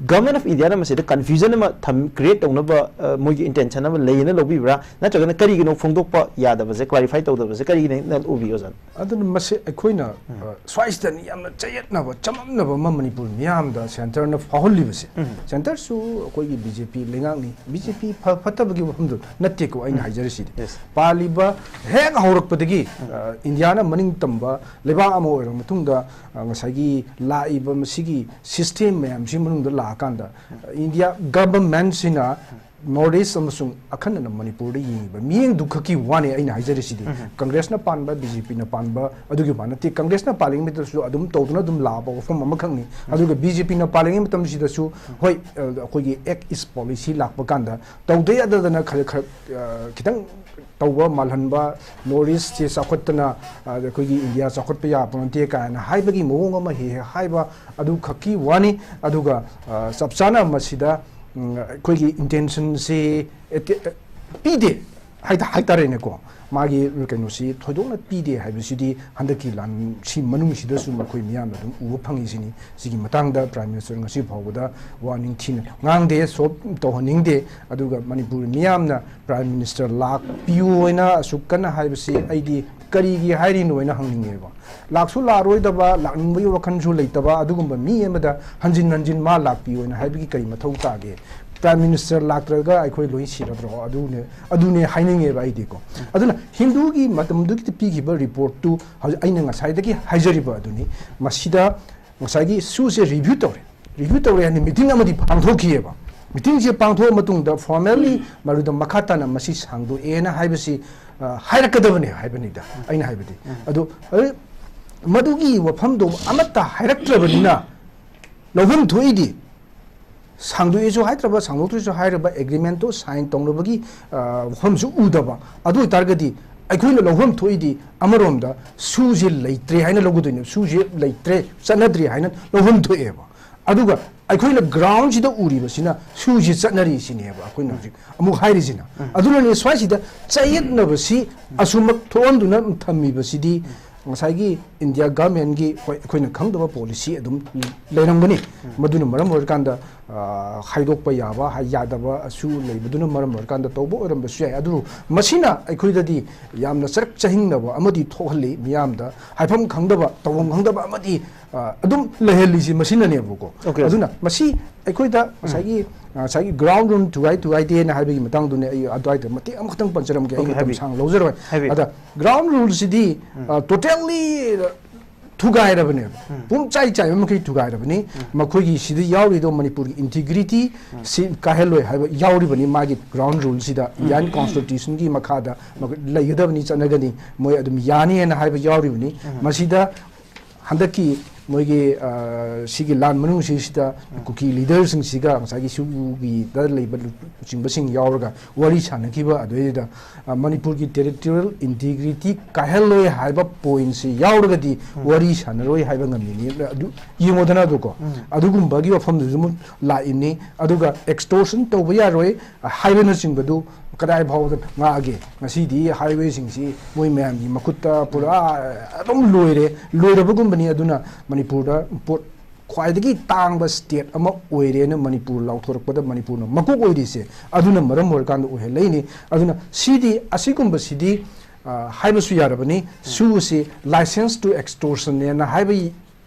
ꯒꯚꯔꯟꯃꯦꯟꯠ ꯑꯣꯐ ꯏꯟꯗꯤꯌꯥꯅ ꯃꯁꯤꯗ ꯀꯟꯐ꯭ꯌꯨꯖꯟ ꯑꯃ ꯊꯝ-, ꯀ꯭ꯔꯤꯌꯦꯠ ꯇꯧꯅꯕ, ꯑ, ꯃꯣꯏꯒꯤ ꯏꯟꯇꯦꯟꯁꯟ ꯑꯃ ꯂꯩꯌꯦꯅ ꯂꯧꯕꯤꯕ꯭ꯔꯥ? ꯅꯠꯇ꯭ꯔꯒꯅ ꯀꯔꯤꯒꯤꯅꯣ ꯐꯣꯡꯗꯣꯛꯄ ꯌꯥꯗꯕꯁꯦ, ꯀ꯭ꯂꯥꯔꯤꯐꯥꯏ ꯇꯧꯗꯕꯁꯦ ꯀꯔꯤꯒꯤꯅꯣ ꯎꯕꯤ, ꯑꯣꯖꯥ? ꯑꯗꯨꯅ ꯃꯁꯤ ꯑꯩꯈꯣꯏꯅ, ꯎꯝ꯫ ꯑ, ꯁ꯭ꯋꯥꯏꯁꯤꯗꯅꯤ ꯌꯥꯝꯅ ꯆꯌꯦꯠꯅꯕ, ꯆꯃꯝꯅꯕ ꯑꯃ ꯃꯅꯤꯄꯨꯔ ꯃꯤꯌꯥꯝꯗ ꯁꯦꯟꯇꯔꯅ ꯐꯥꯎꯍꯜꯂꯤꯕꯁꯦ꯫ ꯎꯝ꯫ ꯁꯦꯟꯇꯔꯁꯨ ꯑꯩꯈꯣꯏꯒꯤ ꯕꯤ ꯖꯦ ꯄꯤ ꯂꯩꯉꯥꯛꯅꯤ, ꯕꯤ ꯖꯦ ꯄꯤ ꯐ-, ꯐꯠꯇꯕꯒꯤ ꯋꯥꯐꯝꯗꯨ ꯅꯠꯇꯦꯀꯣ ꯑꯩꯅ ꯎꯝ꯫ ꯍꯥꯏꯖꯔꯤꯁꯤꯗꯤ꯫ Yes. ꯄꯥꯜꯂꯤꯕ ꯍꯦꯛ ꯍꯧꯔꯛꯄꯗꯒꯤ, ꯎꯝ꯫ ꯑ, ꯏꯟꯗꯤꯌꯥꯅ ꯃꯅꯤꯡ ꯇꯝꯕ ꯂꯩꯕꯥꯛ ꯑꯃ ꯑꯣꯏꯔꯕ ꯃꯇꯨꯡꯗ, ꯑ, ꯉꯁꯥꯏꯒꯤ ꯂꯥꯛꯏꯕ ꯃꯁꯤꯒꯤ ꯁꯤꯁꯇꯦꯝ ꯃꯌꯥꯝꯁꯤ ꯃꯅꯨꯡꯗ ꯂꯥꯛꯑꯀꯥꯟꯗ, ꯎꯝ꯫ ꯏꯟꯗꯤꯌꯥ ꯒꯚꯔꯟꯃꯦꯟꯠꯁꯤꯅ ꯅꯣꯔꯠ ꯏꯁ ꯑꯃꯁꯨꯡ ꯑꯈꯟꯅꯅ ꯃꯅꯤꯄꯨꯔꯗ ꯌꯦꯡꯉꯤꯕ ꯃꯤꯠꯌꯦꯡꯗꯨ ꯈꯛꯀꯤ ꯋꯥꯅꯤ ꯑꯩꯅ ꯍꯥꯏꯖꯔꯤꯁꯤꯗꯤ꯫ ꯎꯝ꯫ ꯀꯪꯒ꯭ꯔꯦꯁꯅ ꯄꯥꯟꯕ, ꯕꯤ ꯖꯦ ꯄꯤꯅ ꯄꯥꯟꯕ ꯑꯗꯨꯒꯤ ꯋꯥ ꯅꯠꯇꯦ꯫ ꯀꯪꯒ꯭ꯔꯦꯁꯅ ꯄꯥꯜꯂꯤꯉꯩ ꯃꯇꯝꯗꯁꯨ ꯑꯗꯨꯝ ꯇꯧꯗꯨꯅ ꯑꯗꯨꯝ ꯂꯥꯛꯑꯕ ꯋꯥꯐꯝ ꯑꯃꯈꯛꯅꯤ꯫ ꯎꯝ꯫ ꯑꯗꯨꯒ ꯕꯤ ꯖꯦ ꯄꯤꯅ ꯄꯥꯜꯂꯤꯉꯩ ꯃꯇꯝꯁꯤꯗꯁꯨ, ꯎꯝ꯫ ꯍꯣꯏ, ꯑ, ꯑꯩꯈꯣꯏꯒꯤ ꯑꯦꯛ ꯏꯁ ꯄꯣꯂꯤꯁꯤ ꯂꯥꯛꯄ ꯀꯥꯟꯗ ꯇꯧꯗ ꯌꯥꯗꯗꯅ ꯈꯔ, ꯈꯔ, ꯑ, ꯈꯤꯇꯪ ꯇꯧꯕ ꯃꯥꯜꯍꯟꯕ, ꯅꯣꯔꯠ ꯏꯁꯁꯦ ꯆꯥꯎꯈꯠꯇꯅ, ꯑ, ꯑꯩꯈꯣꯏꯒꯤ ꯏꯟꯗꯤꯌꯥ ꯆꯥꯎꯈꯠꯄ ꯌꯥꯄꯣꯟꯇꯦ ꯀꯥꯏꯅ ꯍꯥꯏꯕꯒꯤ ꯃꯑꯣꯡ ꯑꯃ ꯍꯦꯛ ꯍꯦꯛ ꯍꯥꯏꯕ ꯑꯗꯨ ꯈꯛꯀꯤ ꯋꯥꯅꯤ꯫ ꯑꯗꯨꯒ, ꯑ, ꯆꯞ ꯆꯥꯅ ꯃꯁꯤꯗ ꯎꯝ, ꯑꯩꯈꯣꯏꯒꯤ ꯏꯟꯇꯦꯟꯁꯟꯁꯤ ꯑꯦꯠ-, ꯄꯤꯗꯦ ꯍꯥꯏ-, ꯍꯥꯏꯇꯥꯔꯦꯅꯦꯀꯣ꯫ ꯃꯥꯒꯤ ꯀꯩꯅꯣꯁꯤ ꯊꯣꯏꯗꯣꯛꯅ ꯄꯤꯗꯦ ꯍꯥꯏꯕꯁꯤꯗꯤ ꯍꯟꯗꯛꯀꯤ ꯂꯥꯟꯁꯤ ꯃꯅꯨꯡꯁꯤꯗꯁꯨ ꯃꯈꯣꯏ ꯃꯤꯌꯥꯝꯅ ꯑꯗꯨꯝ ꯎꯕ ꯐꯪꯉꯤꯁꯤꯅꯤ꯫ ꯁꯤꯒꯤ ꯃꯇꯥꯡꯗ ꯄ꯭ꯔꯥꯏꯝ ꯃꯤꯅꯤꯁꯇꯔ ꯉꯁꯤ ꯐꯥꯎꯕꯗ ꯋꯥ ꯅꯤꯡꯊꯤꯅ ꯉꯥꯡꯗꯦ, ꯁꯣꯞ ꯇꯧꯍꯟꯅꯤꯡꯗꯦ꯫ ꯑꯗꯨꯒ ꯃꯅꯤꯄꯨꯔ ꯃꯤꯌꯥꯝꯅ ꯄ꯭ꯔꯥꯏꯝ ꯃꯤꯅꯤꯁꯇꯔ ꯂꯥꯛꯄꯤꯌꯨ ꯍꯥꯏꯅ ꯑꯁꯨꯛ ꯀꯟꯅ ꯍꯥꯏꯕꯁꯤ ꯑꯩꯗꯤ ꯀꯔꯤꯒꯤ ꯍꯥꯏꯔꯤꯅꯣ ꯍꯥꯏꯅ ꯍꯪꯅꯤꯡꯉꯦꯕ꯫ ꯂꯥꯛꯁꯨ ꯂꯥꯛꯑꯔꯣꯏꯗꯕ, ꯂꯥꯛꯅꯤꯡꯕꯒꯤ ꯋꯥꯈꯜꯁꯨ ꯂꯩꯇꯕ ꯑꯗꯨꯒꯨꯝꯕ ꯃꯤ ꯑꯃꯗ ꯍꯟꯖꯤꯟ ꯍꯟꯖꯤꯟ ꯃꯥ ꯂꯥꯛꯄꯤꯌꯣꯅ ꯍꯥꯏꯕꯒꯤ ꯀꯔꯤ ꯃꯊꯧ ꯇꯥꯒꯦ? ꯄ꯭ꯔꯥꯏꯝ ꯃꯤꯅꯤꯁꯇꯔ ꯂꯥꯛꯇ꯭ꯔꯒ ꯑꯩꯈꯣꯏ ꯂꯣꯏ ꯁꯤꯔꯗ꯭ꯔꯣ? ꯑꯗꯨꯅꯦ, ꯑꯗꯨꯅꯦ ꯍꯥꯏꯅꯤꯡꯉꯦꯕ ꯑꯩꯗꯤꯀꯣ꯫ ꯑꯗꯨꯅ ꯍꯤꯟꯗꯨꯒꯤ ꯃꯇꯝꯗꯨꯒꯤ ꯄꯤꯈꯤꯕ ꯔꯤꯄꯣꯔꯠꯇꯨ ꯍꯧꯖꯤꯛ ꯑꯩꯅ ꯉꯁꯥꯏꯗꯒꯤ ꯍꯥꯏꯖꯔꯤꯕ ꯑꯗꯨꯅꯤ꯫ ꯃꯁꯤꯗ ꯉꯁꯥꯏꯒꯤ ꯁꯨꯁꯦ ꯔꯤꯚ꯭ꯌꯨ ꯇꯧꯔꯦ꯫ ꯔꯤꯚ꯭ꯌꯨ ꯇꯧꯔꯦ ꯍꯥꯏꯅ ꯃꯤꯇꯤꯡ ꯑꯃꯗꯤ ꯄꯥꯡꯊꯣꯛꯈꯤꯑꯕ꯫ ꯃꯤꯇꯤꯡꯁꯦ ꯄꯥꯡꯊꯣꯛꯑ ꯃꯇꯨꯡꯗ ꯐꯣꯔꯃꯦꯜꯂꯤ ꯃꯗꯨꯗ ꯃꯈꯥ ꯇꯥꯅ ꯃꯁꯤ ꯁꯥꯡꯗꯣꯛꯑꯦꯅ ꯍꯥꯏꯕꯁꯤ, ꯑ, ꯍꯥꯏꯔꯛꯀꯗꯕꯅꯦ ꯍꯥꯏꯕꯅꯤꯗ ꯑꯩꯅ ꯍꯥꯏꯕꯗꯤ꯫ ꯎꯝ꯫ ꯑꯗꯨ, ꯑ, ꯃꯗꯨꯒꯤ ꯋꯥꯐꯝꯗꯣ ꯑꯃꯠꯇ ꯍꯥꯏꯔꯛꯇ꯭ꯔꯕꯅꯤꯅ ꯂꯧꯐꯝ ꯊꯣꯛꯏꯗꯤ ꯁꯥꯡꯗꯣꯛꯑꯦꯁꯨ ꯍꯥꯏꯗ꯭ꯔꯕ, ꯁꯥꯡꯗꯣꯛꯇ꯭ꯔꯁꯨ ꯍꯥꯏꯔꯕ, ꯑꯦꯒ꯭ꯔꯤꯃꯦꯟꯠꯇꯣ ꯁꯥꯏꯟ ꯇꯧꯅꯕꯒꯤ, ꯑ, ꯋꯥꯐꯝꯁꯨ ꯎꯗꯕ꯫ ꯑꯗꯨ ꯑꯣꯏꯇꯥꯔꯒꯗꯤ ꯑꯩꯈꯣꯏꯅ ꯂꯧꯐꯝ ꯊꯣꯛꯏꯗꯤ ꯑꯃꯔꯣꯝꯗ ꯁꯨꯁꯦ ꯂꯩꯇ꯭ꯔꯦ ꯍꯥꯏꯅ ꯂꯧꯒꯗꯣꯏꯅꯦ, ꯁꯨꯁꯦ ꯂꯩꯇ꯭ꯔꯦ, ꯆꯠꯅꯗ꯭ꯔꯦ ꯍꯥꯏꯅ ꯂꯧꯐꯝ ꯊꯣꯛꯑꯦꯕ꯫ ꯑꯗꯨꯒ ꯑꯩꯈꯣꯏꯅ ꯒ꯭ꯔꯥꯎꯟꯁꯤꯗ ꯎꯔꯤꯕꯁꯤꯅ ꯁꯨꯁꯤ ꯆꯠꯅꯔꯤꯁꯤꯅꯦꯕ ꯑꯩꯈꯣꯏꯅ ꯍꯧꯖꯤꯛ ꯑꯃꯨꯛ ꯍꯥꯏꯔꯤꯁꯤꯅ꯫ ꯑꯗꯨꯅꯅꯦ ꯁ꯭ꯋꯥꯏꯁꯤꯗ ꯆꯌꯦꯠꯅꯕꯁꯤ ꯑꯁꯨꯝꯃꯛ ꯊꯣꯛꯍꯟꯗꯨꯅ ꯊꯝꯃꯤꯕꯁꯤꯗꯤ ꯉꯁꯥꯏꯒꯤ ꯏꯟꯗꯤꯌꯥ ꯒꯚꯔꯟꯃꯦꯟꯒꯤ, ꯍꯣꯏ, ꯑꯩꯈꯣꯏꯅ ꯈꯪꯗꯕ ꯄꯣꯂꯤꯁꯤ ꯑꯗꯨꯝ ꯂꯩꯔꯝꯒꯅꯤ꯫ ꯃꯗꯨꯅ ꯃꯔꯝ ꯑꯣꯏꯔꯀꯥꯟꯗ, ꯑ, ꯍꯥꯏꯗꯣꯛꯄ ꯌꯥꯕ, ꯍꯥꯏ-, ꯌꯥꯗꯕꯁꯨ ꯂꯩꯕꯗꯨꯅ ꯃꯔꯝ ꯑꯣꯏꯔꯀꯥꯟꯗ ꯇꯧꯕ ꯑꯣꯏꯔꯝꯕꯁꯨ ꯌꯥꯏ꯫ ꯑꯗꯨꯕꯨ ꯃꯁꯤꯅ ꯑꯩꯈꯣꯏꯗꯗꯤ ꯌꯥꯝꯅ ꯆꯔꯛ ꯆꯍꯤꯡꯅꯕ ꯑꯃꯗꯤ ꯊꯣꯛꯍꯜꯂꯤ꯫ ꯃꯤꯌꯥꯝꯗ ꯍꯥꯏꯐꯝ ꯈꯪꯗꯕ, ꯇꯧꯐꯝ ꯈꯪꯗꯕ ꯑꯃꯗꯤ, ꯑ, ꯑꯗꯨꯝ ꯂꯩꯍꯜꯂꯤꯁꯤ ꯃꯁꯤꯅꯅꯦꯕꯀꯣ꯫ Okay, okay. ꯑꯗꯨꯅ ꯃꯁꯤ ꯑꯩꯈꯣꯏꯗ ꯉꯁꯥꯏꯒꯤ, ꯑ, ꯉꯁꯥꯏꯒꯤ ground rule ꯊꯨꯒꯥꯏ ꯊꯨꯒꯥꯏꯗꯦꯅ ꯍꯥꯏꯕꯒꯤ ꯃꯇꯥꯡꯗꯨꯅꯦ ꯑꯩ ꯑꯗꯨꯋꯥꯏꯗ ꯃꯇꯦꯛ ꯑꯃꯈꯛꯇꯪ ꯄꯟꯖꯔꯝꯒꯦ꯫ ꯑꯩ Okay, ꯃꯇꯝ ꯍꯥꯏꯕꯤꯌꯨ꯫ ꯁꯥꯡꯅ ꯂꯧꯖꯔꯣꯏ꯫ ꯍꯥꯏꯕꯤꯌꯨ꯫ ꯑꯗ ground ruleꯁꯤꯗꯤ, ꯎꯝ꯫ ꯑ, totally ꯊꯨꯒꯥꯏꯔꯕꯅꯦꯕ꯫ ꯎꯝ꯫ ꯄꯨꯝꯆꯥꯏ ꯆꯥꯏꯕ ꯃꯈꯩ ꯊꯨꯒꯥꯏꯔꯕꯅꯤ꯫ ꯎꯝ꯫ ꯃꯈꯣꯏꯒꯤ ꯁꯤꯗ ꯌꯥꯎꯔꯤꯗꯣ ꯃꯅꯤꯄꯨꯔꯒꯤ integrity ꯎꯝ꯫ ꯁꯤ ꯀꯥꯏꯍꯜꯂꯣꯏ ꯍꯥꯏꯕ ꯌꯥꯎꯔꯤꯕꯅꯤ ꯃꯥꯒꯤ ground ruleꯁꯤꯗ꯫ ꯎꯝ꯫ Indian constitutionꯒꯤ ꯃꯈꯥꯗ ꯃꯈꯣꯏ ꯂꯩꯒꯗꯕꯅꯤ, ꯆꯠꯅꯒꯅꯤ, ꯃꯣꯏ ꯑꯗꯨꯝ ꯌꯥꯅꯤ ꯍꯥꯏꯅ ꯍꯥꯏꯕ ꯌꯥꯎꯔꯤꯕꯅꯤ꯫ ꯎꯝ꯫ ꯃꯁꯤꯗ ꯍꯟꯗꯛꯀꯤ ꯃꯣꯏꯒꯤ, ꯑ, ꯁꯤꯒꯤ ꯂꯥꯟ ꯃꯅꯨꯡꯁꯤꯁꯤꯗ ꯎꯝ꯫ ꯀꯨꯀꯤ leaderꯁꯤꯡꯁꯤꯒ ꯉꯁꯥꯏꯒꯤ ꯁꯤꯒꯤꯗ ꯂꯩꯕ ꯂꯨ-, ꯂꯨꯆꯤꯡꯕꯁꯤꯡ ꯌꯥꯎꯔꯒ ꯋꯥꯔꯤ ꯁꯥꯟꯅꯈꯤꯕ ꯑꯗꯨꯗꯩꯗꯨꯗ, ꯑ, ꯃꯅꯤꯄꯨꯔꯒꯤ territorial integrity ꯀꯥꯏꯍꯜꯂꯣꯏ ꯍꯥꯏꯕ pointꯁꯤ ꯌꯥꯎꯔꯒꯗꯤ ꯎꯝ꯫ ꯋꯥꯔꯤ ꯁꯥꯟꯅꯔꯣꯏ ꯍꯥꯏꯕ ꯉꯝꯃꯤꯅꯤ꯫ ꯑꯗꯨ ꯌꯦꯡꯉꯣꯗꯅ ꯑꯗꯨꯀꯣ꯫ ꯎꯝ꯫ ꯑꯗꯨꯒꯨꯝꯕꯒꯤ ꯋꯥꯐꯝꯗꯨꯁꯨ ꯑꯃꯨꯛ ꯂꯥꯛꯏꯅꯤ꯫ ꯑꯗꯨꯒ extortion ꯇꯧꯕ ꯌꯥꯔꯣꯏ ꯍꯥꯏꯕꯅꯆꯤꯡꯕꯗꯨ ꯀꯗꯥꯏ ꯐꯥꯎꯕꯗ ꯉꯥꯛꯑꯒꯦ? ꯉꯁꯤꯗꯤ highwayꯁꯤꯡꯁꯤ ꯃꯣꯏ ꯃꯌꯥꯝꯒꯤ ꯃꯈꯨꯠꯇ ꯄꯨꯔꯥ ꯑꯗꯨꯝ ꯂꯣꯏꯔꯦ, ꯂꯣꯏꯔꯕꯒꯨꯝꯕꯅꯤ꯫ ꯑꯗꯨꯅ ꯃꯅꯤꯄꯨꯔꯗ ꯄꯣꯠ ꯈ꯭ꯋꯥꯏꯗꯒꯤ ꯇꯥꯡꯕ state ꯑꯃ ꯑꯣꯏꯔꯦꯅ ꯃꯅꯤꯄꯨꯔ ꯂꯥꯎꯊꯣꯔꯛꯄꯗ ꯃꯅꯤꯄꯨꯔꯅ ꯃꯀꯣꯛ ꯑꯣꯏꯔꯤꯁꯦ ꯑꯗꯨꯅ ꯃꯔꯝ ꯑꯣꯏꯔꯀꯥꯟꯗ ꯑꯣꯏꯍꯜꯂꯛꯏꯅꯤ꯫ ꯑꯗꯨꯅ ꯁꯤꯗꯤ, ꯑꯁꯤꯒꯨꯝꯕꯁꯤꯗꯤ, ꯑ, ꯍꯥꯏꯕꯁꯨ ꯌꯥꯔꯕꯅꯤ, ꯁꯨꯁꯤ license to extortionꯅꯦꯅ ꯍꯥꯏꯕ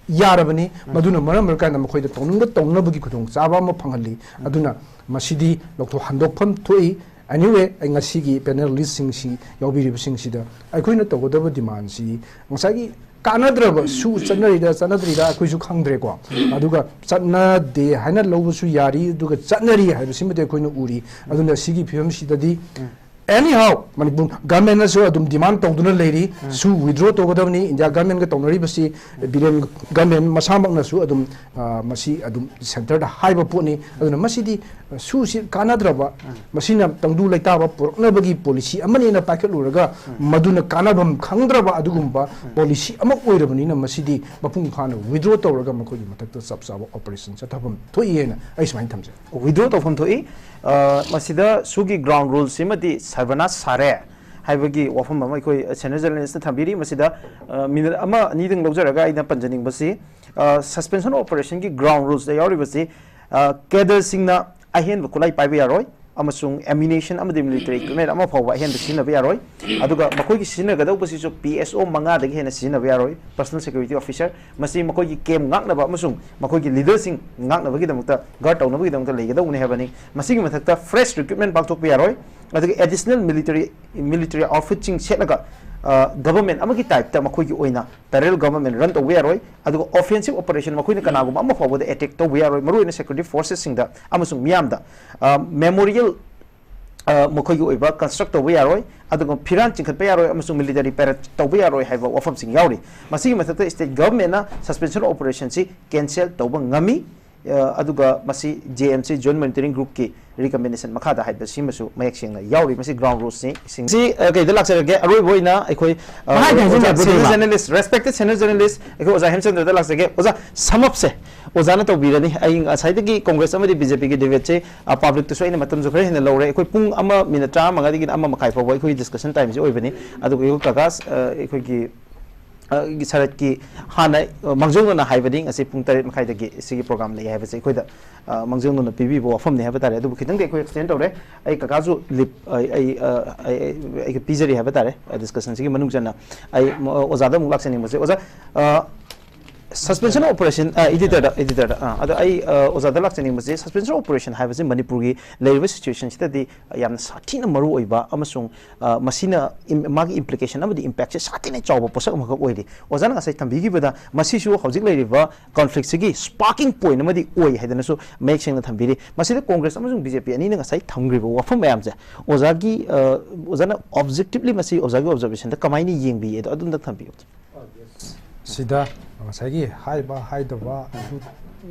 ꯌꯥꯔꯕꯅꯤ꯫ ꯎꯝ꯫ ꯃꯗꯨꯅ ꯃꯔꯝ ꯑꯣꯏꯔꯀꯥꯟꯗ ꯃꯈꯣꯏꯗ ꯇꯧꯅꯤꯡꯕ ꯇꯧꯅꯕꯒꯤ ꯈꯨꯗꯣꯡꯆꯥꯕ ꯑꯃ ꯐꯪꯍꯜꯂꯤ꯫ ꯎꯝ꯫ ꯑꯗꯨꯅ ꯃꯁꯤꯗꯤ ꯂꯧꯊꯣꯛ ꯍꯟꯗꯣꯛꯐꯝ ꯊꯣꯛꯏ꯫ Anyway, ꯑꯩ ꯉꯁꯤꯒꯤ panelistꯁꯤꯡꯁꯤ ꯌꯥꯎꯕꯤꯔꯤꯕꯁꯤꯡꯁꯤꯗ ꯑꯩꯈꯣꯏꯅ ꯇꯧꯒꯗꯕ demandꯁꯤ ꯉꯁꯥꯏꯒꯤ ꯀꯥꯟꯅꯗ꯭ꯔꯕ ꯁꯨ ꯆꯠꯅꯔꯤꯔ ꯆꯠꯅꯗ꯭ꯔꯤꯔ ꯑꯩꯈꯣꯏꯁꯨ ꯈꯪꯗ꯭ꯔꯦꯀꯣ꯫ ꯑꯗꯨꯒ ꯆꯠꯅꯗꯦ ꯍꯥꯏꯅ ꯂꯧꯕꯁꯨ ꯌꯥꯔꯤ, ꯑꯗꯨꯒ ꯆꯠꯅꯔꯤ ꯍꯥꯏꯕꯁꯤꯃꯗꯤ ꯑꯩꯈꯣꯏꯅ ꯎꯔꯤ꯫ ꯑꯗꯨꯅ ꯁꯤꯒꯤ ꯐꯤꯕꯝꯁꯤꯗꯗꯤ ꯎꯝ꯫ Anyhow, ꯃꯅꯤꯄꯨꯔ ꯒꯚꯔꯟꯃꯦꯟꯅꯁꯨ ꯑꯗꯨꯝ ꯗꯤꯃꯥꯟ ꯇꯧꯗꯨꯅ ꯂꯩꯔꯤ, ꯁꯨ ꯋꯤꯗ꯭ꯔꯣ ꯇꯧꯒꯗꯕꯅꯤ꯫ ꯏꯟꯗꯤꯌꯥ ꯒꯚꯔꯟꯃꯦꯟꯒ ꯇꯧꯅꯔꯤꯕꯁꯤ ꯕꯤꯔꯦꯟ ꯒꯚꯔꯟꯃꯦꯟ ꯃꯁꯥꯃꯛꯅꯁꯨ ꯑꯗꯨꯝ, ꯑ, ꯃꯁꯤ ꯑꯗꯨꯝ ꯁꯦꯟꯇꯔꯗ ꯍꯥꯏꯕ ꯄꯣꯠꯅꯤ꯫ ꯑꯗꯨꯅ ꯃꯁꯤꯗꯤ, ꯑ, ꯁꯨꯁꯤ ꯀꯥꯟꯅꯗ꯭ꯔꯕ, ꯃꯁꯤꯅ ꯇꯪꯗꯨ ꯂꯩꯇꯥꯕ ꯄꯨꯔꯛꯅꯕꯒꯤ ꯄꯣꯂꯤꯁꯤ ꯑꯃꯅꯦꯅ ꯄꯥꯏꯈꯠꯂꯨꯔꯒ ꯃꯗꯨꯅ ꯀꯥꯟꯅꯐꯝ ꯈꯪꯗ꯭ꯔꯕ ꯑꯗꯨꯒꯨꯝꯕ ꯄꯣꯂꯤꯁꯤ ꯑꯃ ꯑꯣꯏꯔꯕꯅꯤꯅ ꯃꯁꯤꯗꯤ ꯃꯄꯨꯡ ꯐꯥꯅ ꯋꯤꯗ꯭ꯔꯣ ꯇꯧꯔꯒ ꯃꯈꯣꯏꯒꯤ ꯃꯊꯛꯇ ꯆꯞ ꯆꯥꯕ ꯑꯣꯄꯔꯦꯁꯟ ꯆꯠꯊꯐꯝ ꯊꯣꯛꯏ ꯍꯥꯏꯅ ꯑꯩ ꯁꯨꯃꯥꯏꯅ ꯊꯝꯖꯩ꯫ ꯋꯤꯗ꯭ꯔꯣ ꯇꯧꯐꯝ ꯊꯣꯛꯏ꯫ ꯑ, ꯃꯁꯤꯗ ꯁꯨꯒꯤ ꯒ꯭ꯔꯥꯎꯟ ꯔꯨꯜꯁꯤꯃꯗꯤ ꯁꯔꯕꯅꯥꯁ ꯁꯥꯔꯦ ꯍꯥꯏꯕꯒꯤ ꯋꯥꯐꯝ ꯑꯃ ꯑꯩꯈꯣꯏ ꯁꯦꯅꯤꯌꯔ ꯖꯔꯅꯦꯂꯤꯁꯇ ꯊꯝꯕꯤꯔꯤ꯫ ꯃꯁꯤꯗ, ꯑ, ꯃꯤꯅꯤꯠ ꯑꯃ ꯑꯅꯤꯗꯪ ꯂꯧꯖꯔꯒ ꯑꯩꯅ ꯄꯟꯖꯅꯤꯡꯕꯁꯤ, ꯑ, ꯁꯁꯄꯦꯟꯁꯟ ꯑꯣꯄꯔꯦꯁꯟꯒꯤ ꯒ꯭ꯔꯥꯎꯟ ꯔꯨꯜꯁꯇ ꯌꯥꯎꯔꯤꯕꯁꯤ, ꯑ, ꯀꯦꯗꯔꯁꯤꯡꯅ ꯑꯍꯦꯟꯕ ꯈꯨꯠꯂꯥꯏ ꯄꯥꯏꯕ ꯌꯥꯔꯣꯏ ꯑꯃꯁꯨꯡ ꯑꯦꯃꯨꯅꯤꯁꯟ ꯑꯃꯗꯤ ꯃꯤꯂꯤꯇꯔꯤ ꯏꯀ꯭ꯋꯤꯞꯃꯦꯟ ꯑꯃ ꯐꯥꯎꯕ ꯑꯍꯦꯟꯕ ꯁꯤꯖꯤꯟꯅꯕ ꯌꯥꯔꯣꯏ꯫ ꯑꯗꯨꯒ ꯃꯈꯣꯏꯒꯤ ꯁꯤꯖꯤꯟꯅꯒꯗꯧꯕꯁꯤꯁꯨ ꯄꯤ ꯑꯦꯁ ꯑꯣ ꯃꯉꯥꯗꯒꯤ ꯍꯦꯟꯅ ꯁꯤꯖꯤꯟꯅꯕ ꯌꯥꯔꯣꯏ꯫ ꯄꯔꯁꯣꯅꯦꯜ ꯁꯦꯀ꯭ꯌꯨꯔꯤꯇꯤ ꯑꯣꯐꯤꯁꯔ, ꯃꯁꯤ ꯃꯈꯣꯏꯒꯤ ꯀꯦꯝ ꯉꯥꯛꯅꯕ ꯑꯃꯁꯨꯡ ꯃꯈꯣꯏꯒꯤ ꯂꯤꯗꯔꯁꯤꯡ ꯉꯥꯛꯅꯕꯒꯤꯗꯃꯛꯇ, ꯒꯥꯔꯗ ꯇꯧꯅꯕꯒꯤꯗꯃꯛꯇ ꯂꯩꯒꯗꯧꯕꯅꯤ ꯍꯥꯏꯕꯅꯤ꯫ ꯃꯁꯤꯒꯤ ꯃꯊꯛꯇ ꯐ꯭ꯔꯦꯁ ꯔꯤꯀ꯭ꯔꯨꯠꯃꯦꯟ ꯄꯥꯡꯊꯣꯛꯄ ꯌꯥꯔꯣꯏ꯫ ꯑꯗꯨꯒ ꯑꯦꯗꯤꯁꯅꯦꯜ ꯃꯤꯂꯤꯇꯔꯤ, ꯃꯤꯂꯤꯇꯔꯤ ꯑꯥꯎꯠꯐꯤꯠꯁꯤꯡ ꯁꯦꯠꯂꯒ, ꯑ, ꯒꯚꯔꯟꯃꯦꯟ ꯑꯃꯒꯤ ꯇꯥꯏꯞꯇ ꯃꯈꯣꯏꯒꯤ ꯑꯣꯏꯅ ꯄꯦꯔꯦꯂꯦꯜ ꯒꯚꯔꯟꯃꯦꯟ ꯔꯟ ꯇꯧꯕ ꯌꯥꯔꯣꯏ꯫ ꯑꯗꯨꯒ ꯑꯣꯐꯦꯟꯁꯤꯞ ꯑꯣꯄꯔꯦꯁꯟ ꯃꯈꯣꯏꯅ ꯀꯅꯥꯒꯨꯝꯕ ꯑꯃ ꯐꯥꯎꯕꯗ ꯑꯦꯇꯦꯛ ꯇꯧꯕ ꯌꯥꯔꯣꯏ, ꯃꯔꯨꯑꯣꯏꯅ ꯁꯦꯀ꯭ꯌꯨꯔꯤꯇꯤ ꯐꯣꯔꯁꯦꯁꯁꯤꯡꯗ ꯑꯃꯁꯨꯡ ꯃꯤꯌꯥꯝꯗ꯫ ꯑ, ꯃꯦꯃꯣꯔꯤꯌꯦꯜ, ꯑ, ꯃꯈꯣꯏꯒꯤ ꯑꯣꯏꯕ ꯀꯟꯁꯇ꯭ꯔꯛ ꯇꯧꯕ ꯌꯥꯔꯣꯏ, ꯑꯗꯨꯒ ꯐꯤꯔꯥꯜ ꯆꯤꯡꯈꯠꯄ ꯌꯥꯔꯣꯏ ꯑꯃꯁꯨꯡ ꯃꯤꯂꯤꯇꯔꯤ ꯄꯦꯔꯦꯗ ꯇꯧꯕ ꯌꯥꯔꯣꯏ ꯍꯥꯏꯕ ꯋꯥꯐꯝꯁꯤꯡ ꯌꯥꯎꯔꯤ꯫ ꯃꯁꯤꯒꯤ ꯃꯊꯛꯇ ꯁ꯭ꯇꯦꯠ ꯒꯚꯔꯟꯃꯦꯟꯅ ꯁꯁꯄꯦꯟꯁꯟ ꯑꯣꯄꯔꯦꯁꯟꯁꯤ ꯀꯦꯟꯁꯦꯜ ꯇꯧꯕ ꯉꯝꯃꯤ꯫ ꯑ, ꯑꯗꯨꯒ ꯃꯁꯤ J M C, joint monitoring ꯒ꯭ꯔꯨꯞꯀꯤ ꯔꯤꯀꯃꯦꯟꯗꯦꯁꯟ ꯃꯈꯥꯗ ꯍꯥꯏꯕꯁꯤꯃꯁꯨ ꯃꯌꯦꯛ ꯁꯦꯡꯅ ꯌꯥꯎꯔꯤ꯫ ꯃꯁꯤ ꯒ꯭ꯔꯥꯎꯟ ꯔꯨꯜꯁꯅꯤ꯫ ꯁꯤ, ꯑ, ꯀꯩꯗ ꯂꯥꯛꯆꯔꯒꯦ? ꯑꯔꯣꯏꯕ ꯑꯣꯏꯅ ꯑꯩꯈꯣꯏ, ꯑ, ꯃꯈꯥ ꯇꯥꯏꯁꯤꯜꯂꯦ, ꯑꯣꯖꯥ, senior bro. Journalist, respected senior journalist, ꯑꯩꯈꯣꯏ ꯑꯣꯖꯥ ꯍꯦꯝꯆꯟꯗ꯭ꯔꯗ ꯂꯥꯛꯆꯒꯦ꯫ ꯑꯣꯖꯥ, ꯁꯝ ꯑꯞꯁꯦ ꯑꯣꯖꯥꯅ ꯇꯧꯕꯤꯔꯅꯤ꯫ ꯑꯩ ꯉꯁꯥꯏꯗꯒꯤ ꯀꯣꯡꯒ꯭ꯔꯦꯁ ꯑꯃꯗꯤ ꯕꯤ ꯖꯦ ꯄꯤꯒꯤ ꯗꯤꯕꯦꯠꯁꯦ, ꯑ, ꯄꯕ꯭ꯂꯤꯛꯇꯁꯨ ꯑꯩꯅ ꯃꯇꯝꯁꯨ ꯈꯔ ꯍꯦꯟꯅ ꯂꯧꯔꯦ꯫ ꯑꯩꯈꯣꯏ ꯄꯨꯡ ꯑꯃ ꯃꯤꯅꯠ ꯇꯔꯥꯃꯉꯥꯗꯒꯤꯅ ꯑꯃ ꯃꯈꯥꯏ ꯐꯥꯎꯕ ꯑꯩꯈꯣꯏꯒꯤ ꯗꯤꯁꯀꯁꯟ ꯇꯥꯏꯝꯁꯦ ꯑꯣꯏꯕꯅꯤ꯫ ꯑꯗꯨꯒ ꯑꯩꯈꯣꯏ ꯀꯀꯥꯁ, ꯑ, ꯑꯩꯈꯣꯏꯒꯤ, ꯑ, ꯁꯔꯠꯀꯤ ꯍꯥꯟꯅ, ꯑ, ꯃꯥꯡꯖꯧꯅꯅ ꯍꯥꯏꯕꯅꯤ, ꯉꯁꯤ ꯄꯨꯡ ꯇꯔꯦꯠ ꯃꯈꯥꯏꯗꯒꯤ ꯁꯤꯒꯤ ꯄ꯭ꯔꯣꯒ꯭ꯔꯥꯝ ꯂꯩ ꯍꯥꯏꯕꯁꯦ ꯑꯩꯈꯣꯏꯗ, ꯑ, ꯃꯥꯡꯖꯧꯅꯅ ꯄꯤꯕꯤꯕ ꯋꯥꯐꯝꯅꯤ ꯍꯥꯏꯕ ꯇꯥꯔꯦ꯫ ꯑꯗꯨꯕꯨ ꯈꯤꯇꯪꯗꯤ ꯑꯩꯈꯣꯏ ꯑꯦꯛꯁꯇꯦꯟ ꯇꯧꯔꯦ꯫ ꯑꯩ ꯀꯀꯥꯁꯨ ꯂꯤꯞ, ꯑꯩ, ꯑꯩ, ꯑ, ꯑꯩ, ꯑꯩ, ꯑꯩ ꯄꯤꯖꯔꯤ ꯍꯥꯏꯕ ꯇꯥꯔꯦ, ꯑ, ꯗꯤꯁꯀꯁꯟꯁꯤꯒꯤ ꯃꯅꯨꯡ ꯆꯟꯅ꯫ ꯑꯩ, ꯃ-, ꯑꯣꯖꯥꯗ ꯑꯃꯨꯛ ꯂꯥꯛꯆꯅꯤꯡꯕꯁꯦ, ꯑꯣꯖꯥ, ꯑ, Suspension of operation, ꯑ, editor ꯗ, editor ꯗ, ꯑ, ꯑꯗꯣ ꯑꯩ, ꯑ, ꯑꯣꯖꯥꯗ ꯂꯥꯛꯆꯅꯤꯡꯕꯁꯦ, suspension of operation ꯍꯥꯏꯕꯁꯤ ꯃꯅꯤꯄꯨꯔꯒꯤ ꯂꯩꯔꯤꯕ situation ꯁꯤꯗꯗꯤ ꯌꯥꯝꯅ ꯁꯥꯊꯤꯅ ꯃꯔꯨ ꯑꯣꯏꯕ, ꯑꯃꯁꯨꯡ, ꯑ, ꯃꯁꯤꯅ ꯏꯝ-, ꯃꯥꯒꯤ implication ꯑꯃꯗꯤ impact ꯁꯦ ꯁꯥꯊꯤꯅ ꯆꯥꯎꯕ ꯄꯣꯠꯁꯛ ꯑꯃꯈꯛ ꯑꯣꯏꯔꯤ꯫ ꯑꯣꯖꯥꯅ ꯉꯁꯥꯏ ꯊꯝꯕꯤꯈꯤꯕꯗ, ꯃꯁꯤꯁꯨ ꯍꯧꯖꯤꯛ ꯂꯩꯔꯤꯕ conflict ꯁꯤꯒꯤ sparking point ꯑꯃꯗꯤ ꯑꯣꯏ ꯍꯥꯏꯗꯅꯁꯨ ꯃꯌꯦꯛ ꯁꯦꯡꯅ ꯊꯝꯕꯤꯔꯤ꯫ ꯃꯁꯤꯗ Congress ꯑꯃꯁꯨꯡ B J P ꯑꯅꯤꯅ ꯉꯁꯥꯏ ꯊꯝꯈ꯭ꯔꯤꯕ ꯋꯥꯐꯝ ꯃꯌꯥꯝꯁꯦ, ꯑꯣꯖꯥꯒꯤ, ꯑ, ꯑꯣꯖꯥꯅ objectively ꯃꯁꯤ ꯑꯣꯖꯥꯒꯤ observation ꯗ ꯀꯃꯥꯏꯅ ꯌꯦꯡꯕꯤꯌꯦ? ꯑꯗꯣ ꯑꯗꯨꯝꯇꯪ ꯊꯝꯕꯤꯌꯨ꯫ ꯁꯤꯗ ꯉꯁꯥꯏꯒꯤ ꯍꯥꯏꯕ ꯍꯥꯏꯗꯕ ꯑꯗꯨ,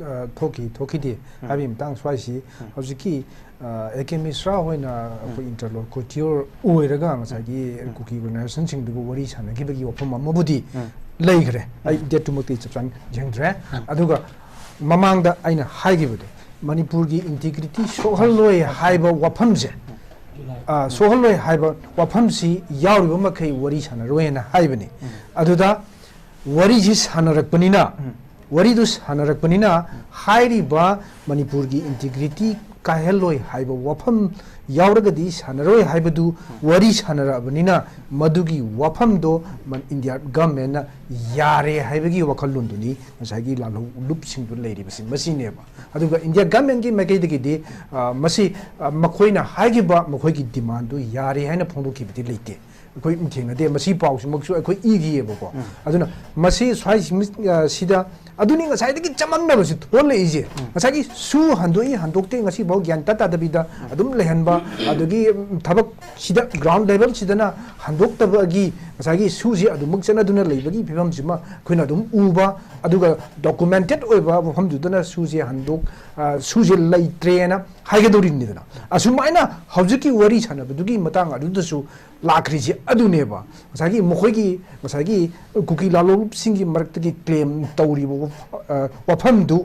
ꯑ, ꯊꯣꯛꯈꯤ ꯊꯣꯛꯈꯤꯗꯦ ꯍꯥꯏꯕꯒꯤ ꯃꯇꯥꯡ ꯁ꯭ꯋꯥꯏꯁꯤ ꯍꯧꯖꯤꯛꯀꯤ, ꯑ, A K ꯃꯤꯁ꯭ꯔꯥ ꯍꯣꯏꯅ ꯑꯩꯈꯣꯏ interlocutor ꯑꯣꯏꯔꯒ ꯉꯁꯥꯏꯒꯤ ꯀꯨꯀꯤ organization ꯁꯤꯡꯗꯨꯕꯨ ꯋꯥꯔꯤ ꯁꯥꯟꯅꯈꯤꯕꯒꯤ ꯋꯥꯐꯝ ꯑꯃꯕꯨꯗꯤ ꯂꯩꯈ꯭ꯔꯦ꯫ ꯑꯩ date ꯇꯨꯃꯛꯇꯤ ꯆꯞ ꯆꯥꯅ ꯌꯦꯡꯗ꯭ꯔꯦ꯫ ꯑꯗꯨꯒ ꯃꯃꯥꯡꯗ ꯑꯩꯅ ꯍꯥꯏꯈꯤꯕꯗꯣ, ꯃꯅꯤꯄꯨꯔꯒꯤ integrity ꯁꯣꯛꯍꯜꯂꯣꯏ ꯍꯥꯏꯕ ꯋꯥꯐꯝꯁꯦ, ꯑ, ꯁꯣꯛꯍꯜꯂꯣꯏ ꯍꯥꯏꯕ ꯋꯥꯐꯝꯁꯤ ꯌꯥꯎꯔꯤꯕ ꯃꯈꯩ ꯋꯥꯔꯤ ꯁꯥꯟꯅꯔꯣꯏꯅ ꯍꯥꯏꯕꯅꯤ꯫ ꯑꯗꯨꯗ ꯋꯥꯔꯤꯁꯤ ꯁꯥꯟꯅꯔꯛꯄꯅꯤꯅ, ꯋꯥꯔꯤꯗꯨ ꯁꯥꯟꯅꯔꯛꯄꯅꯤꯅ, ꯍꯥꯏꯔꯤꯕ ꯃꯅꯤꯄꯨꯔꯒꯤ integrity ꯀꯥꯏꯍꯜꯂꯣꯏ ꯍꯥꯏꯕ ꯋꯥꯐꯝ ꯌꯥꯎꯔꯒꯗꯤ ꯁꯥꯟꯅꯔꯣꯏ ꯍꯥꯏꯕꯗꯨ ꯋꯥꯔꯤ ꯁꯥꯟꯅꯔꯛꯑꯕꯅꯤꯅ, ꯃꯗꯨꯒꯤ ꯋꯥꯐꯝꯗꯣ ꯃ-, India government ꯅ ꯌꯥꯔꯦ ꯍꯥꯏꯕꯒꯤ ꯋꯥꯈꯜꯂꯣꯟꯗꯨꯅꯤ ꯉꯁꯥꯏꯒꯤ ꯂꯥꯜꯍꯧꯂꯨꯞꯁꯤꯡꯗꯨ ꯂꯩꯔꯤꯕꯁꯤ ꯃꯁꯤꯅꯦꯕ꯫ ꯑꯗꯨꯒ India government ꯀꯤ ꯃꯥꯏꯀꯩꯗꯒꯤꯗꯤ, ꯑ, ꯃꯁꯤ, ꯑ, ꯃꯈꯣꯏꯅ ꯍꯥꯏꯈꯤꯕ ꯃꯈꯣꯏꯒꯤ demand ꯗꯨ ꯌꯥꯔꯦ ꯍꯥꯏꯅ ꯐꯣꯡꯗꯣꯛꯈꯤꯕꯗꯤ ꯂꯩꯇꯦ꯫ ꯑꯩꯈꯣꯏ ꯊꯦꯡꯅꯗꯦ꯫ ꯃꯁꯤ ꯄꯥꯎꯁꯤꯃꯛꯁꯨ ꯑꯩꯈꯣꯏ ꯏꯈꯤꯑꯕꯀꯣ꯫ ꯑꯗꯨꯅ ꯃꯁꯤ ꯁ꯭ꯋꯥꯏ ꯁꯤꯃꯤ-, ꯑ, ꯁꯤꯗ ꯑꯗꯨꯅꯤ ꯉꯁꯥꯏꯗꯒꯤ ꯆꯃꯝꯅꯕꯁꯤ ꯊꯣꯛꯍꯜꯂꯛꯏꯁꯦ꯫ ꯉꯁꯥꯏꯒꯤ ꯁꯨ ꯍꯟꯗꯣꯛꯏ ꯍꯟꯗꯣꯛꯇꯦ ꯉꯁꯤꯐꯥꯎ ꯒ꯭ꯌꯥꯟ ꯇꯥ ꯇꯥꯗꯕꯤꯗ ꯑꯗꯨꯝ ꯂꯩꯍꯟꯕ, ꯑꯗꯒꯤ, ꯎꯝ, ꯊꯕꯛ ꯁꯤꯗ ground level ꯁꯤꯗꯅ ꯍꯟꯗꯣꯛꯇꯕꯒꯤ ꯉꯁꯥꯏꯒꯤ ꯁꯨꯁꯤ ꯑꯗꯨꯃꯛ ꯆꯠꯅꯗꯨꯅ ꯂꯩꯕꯒꯤ ꯐꯤꯕꯝꯁꯤꯃ ꯑꯩꯈꯣꯏꯅ ꯑꯗꯨꯝ ꯎꯕ, ꯑꯗꯨꯒ documented ꯑꯣꯏꯕ ꯃꯐꯝꯗꯨꯗꯅ ꯁꯨꯁꯦ ꯍꯟꯗꯣꯛ-, ꯑ, ꯁꯨꯁꯦ ꯂꯩꯇ꯭ꯔꯦꯅ ꯍꯥꯏꯒꯗꯧꯔꯤꯕꯅꯤꯗꯅ꯫ ꯑꯁꯨꯃꯥꯏꯅ ꯍꯧꯖꯤꯛꯀꯤ ꯋꯥꯔꯤ ꯁꯥꯟꯅꯕꯗꯨꯒꯤ ꯃꯇꯥꯡ ꯑꯗꯨꯗꯁꯨ ꯂꯥꯛꯈ꯭ꯔꯤꯁꯤ ꯑꯗꯨꯅꯦꯕ꯫ ꯉꯁꯥꯏꯒꯤ ꯃꯈꯣꯏꯒꯤ, ꯉꯁꯥꯏꯒꯤ ꯀꯨꯀꯤ ꯂꯥꯂꯣꯡꯁꯤꯡꯒꯤ ꯃꯔꯛꯇꯒꯤ claim ꯇꯧꯔꯤꯕ ꯋꯥꯐ-, ꯑ, ꯋꯥꯐꯝꯗꯨ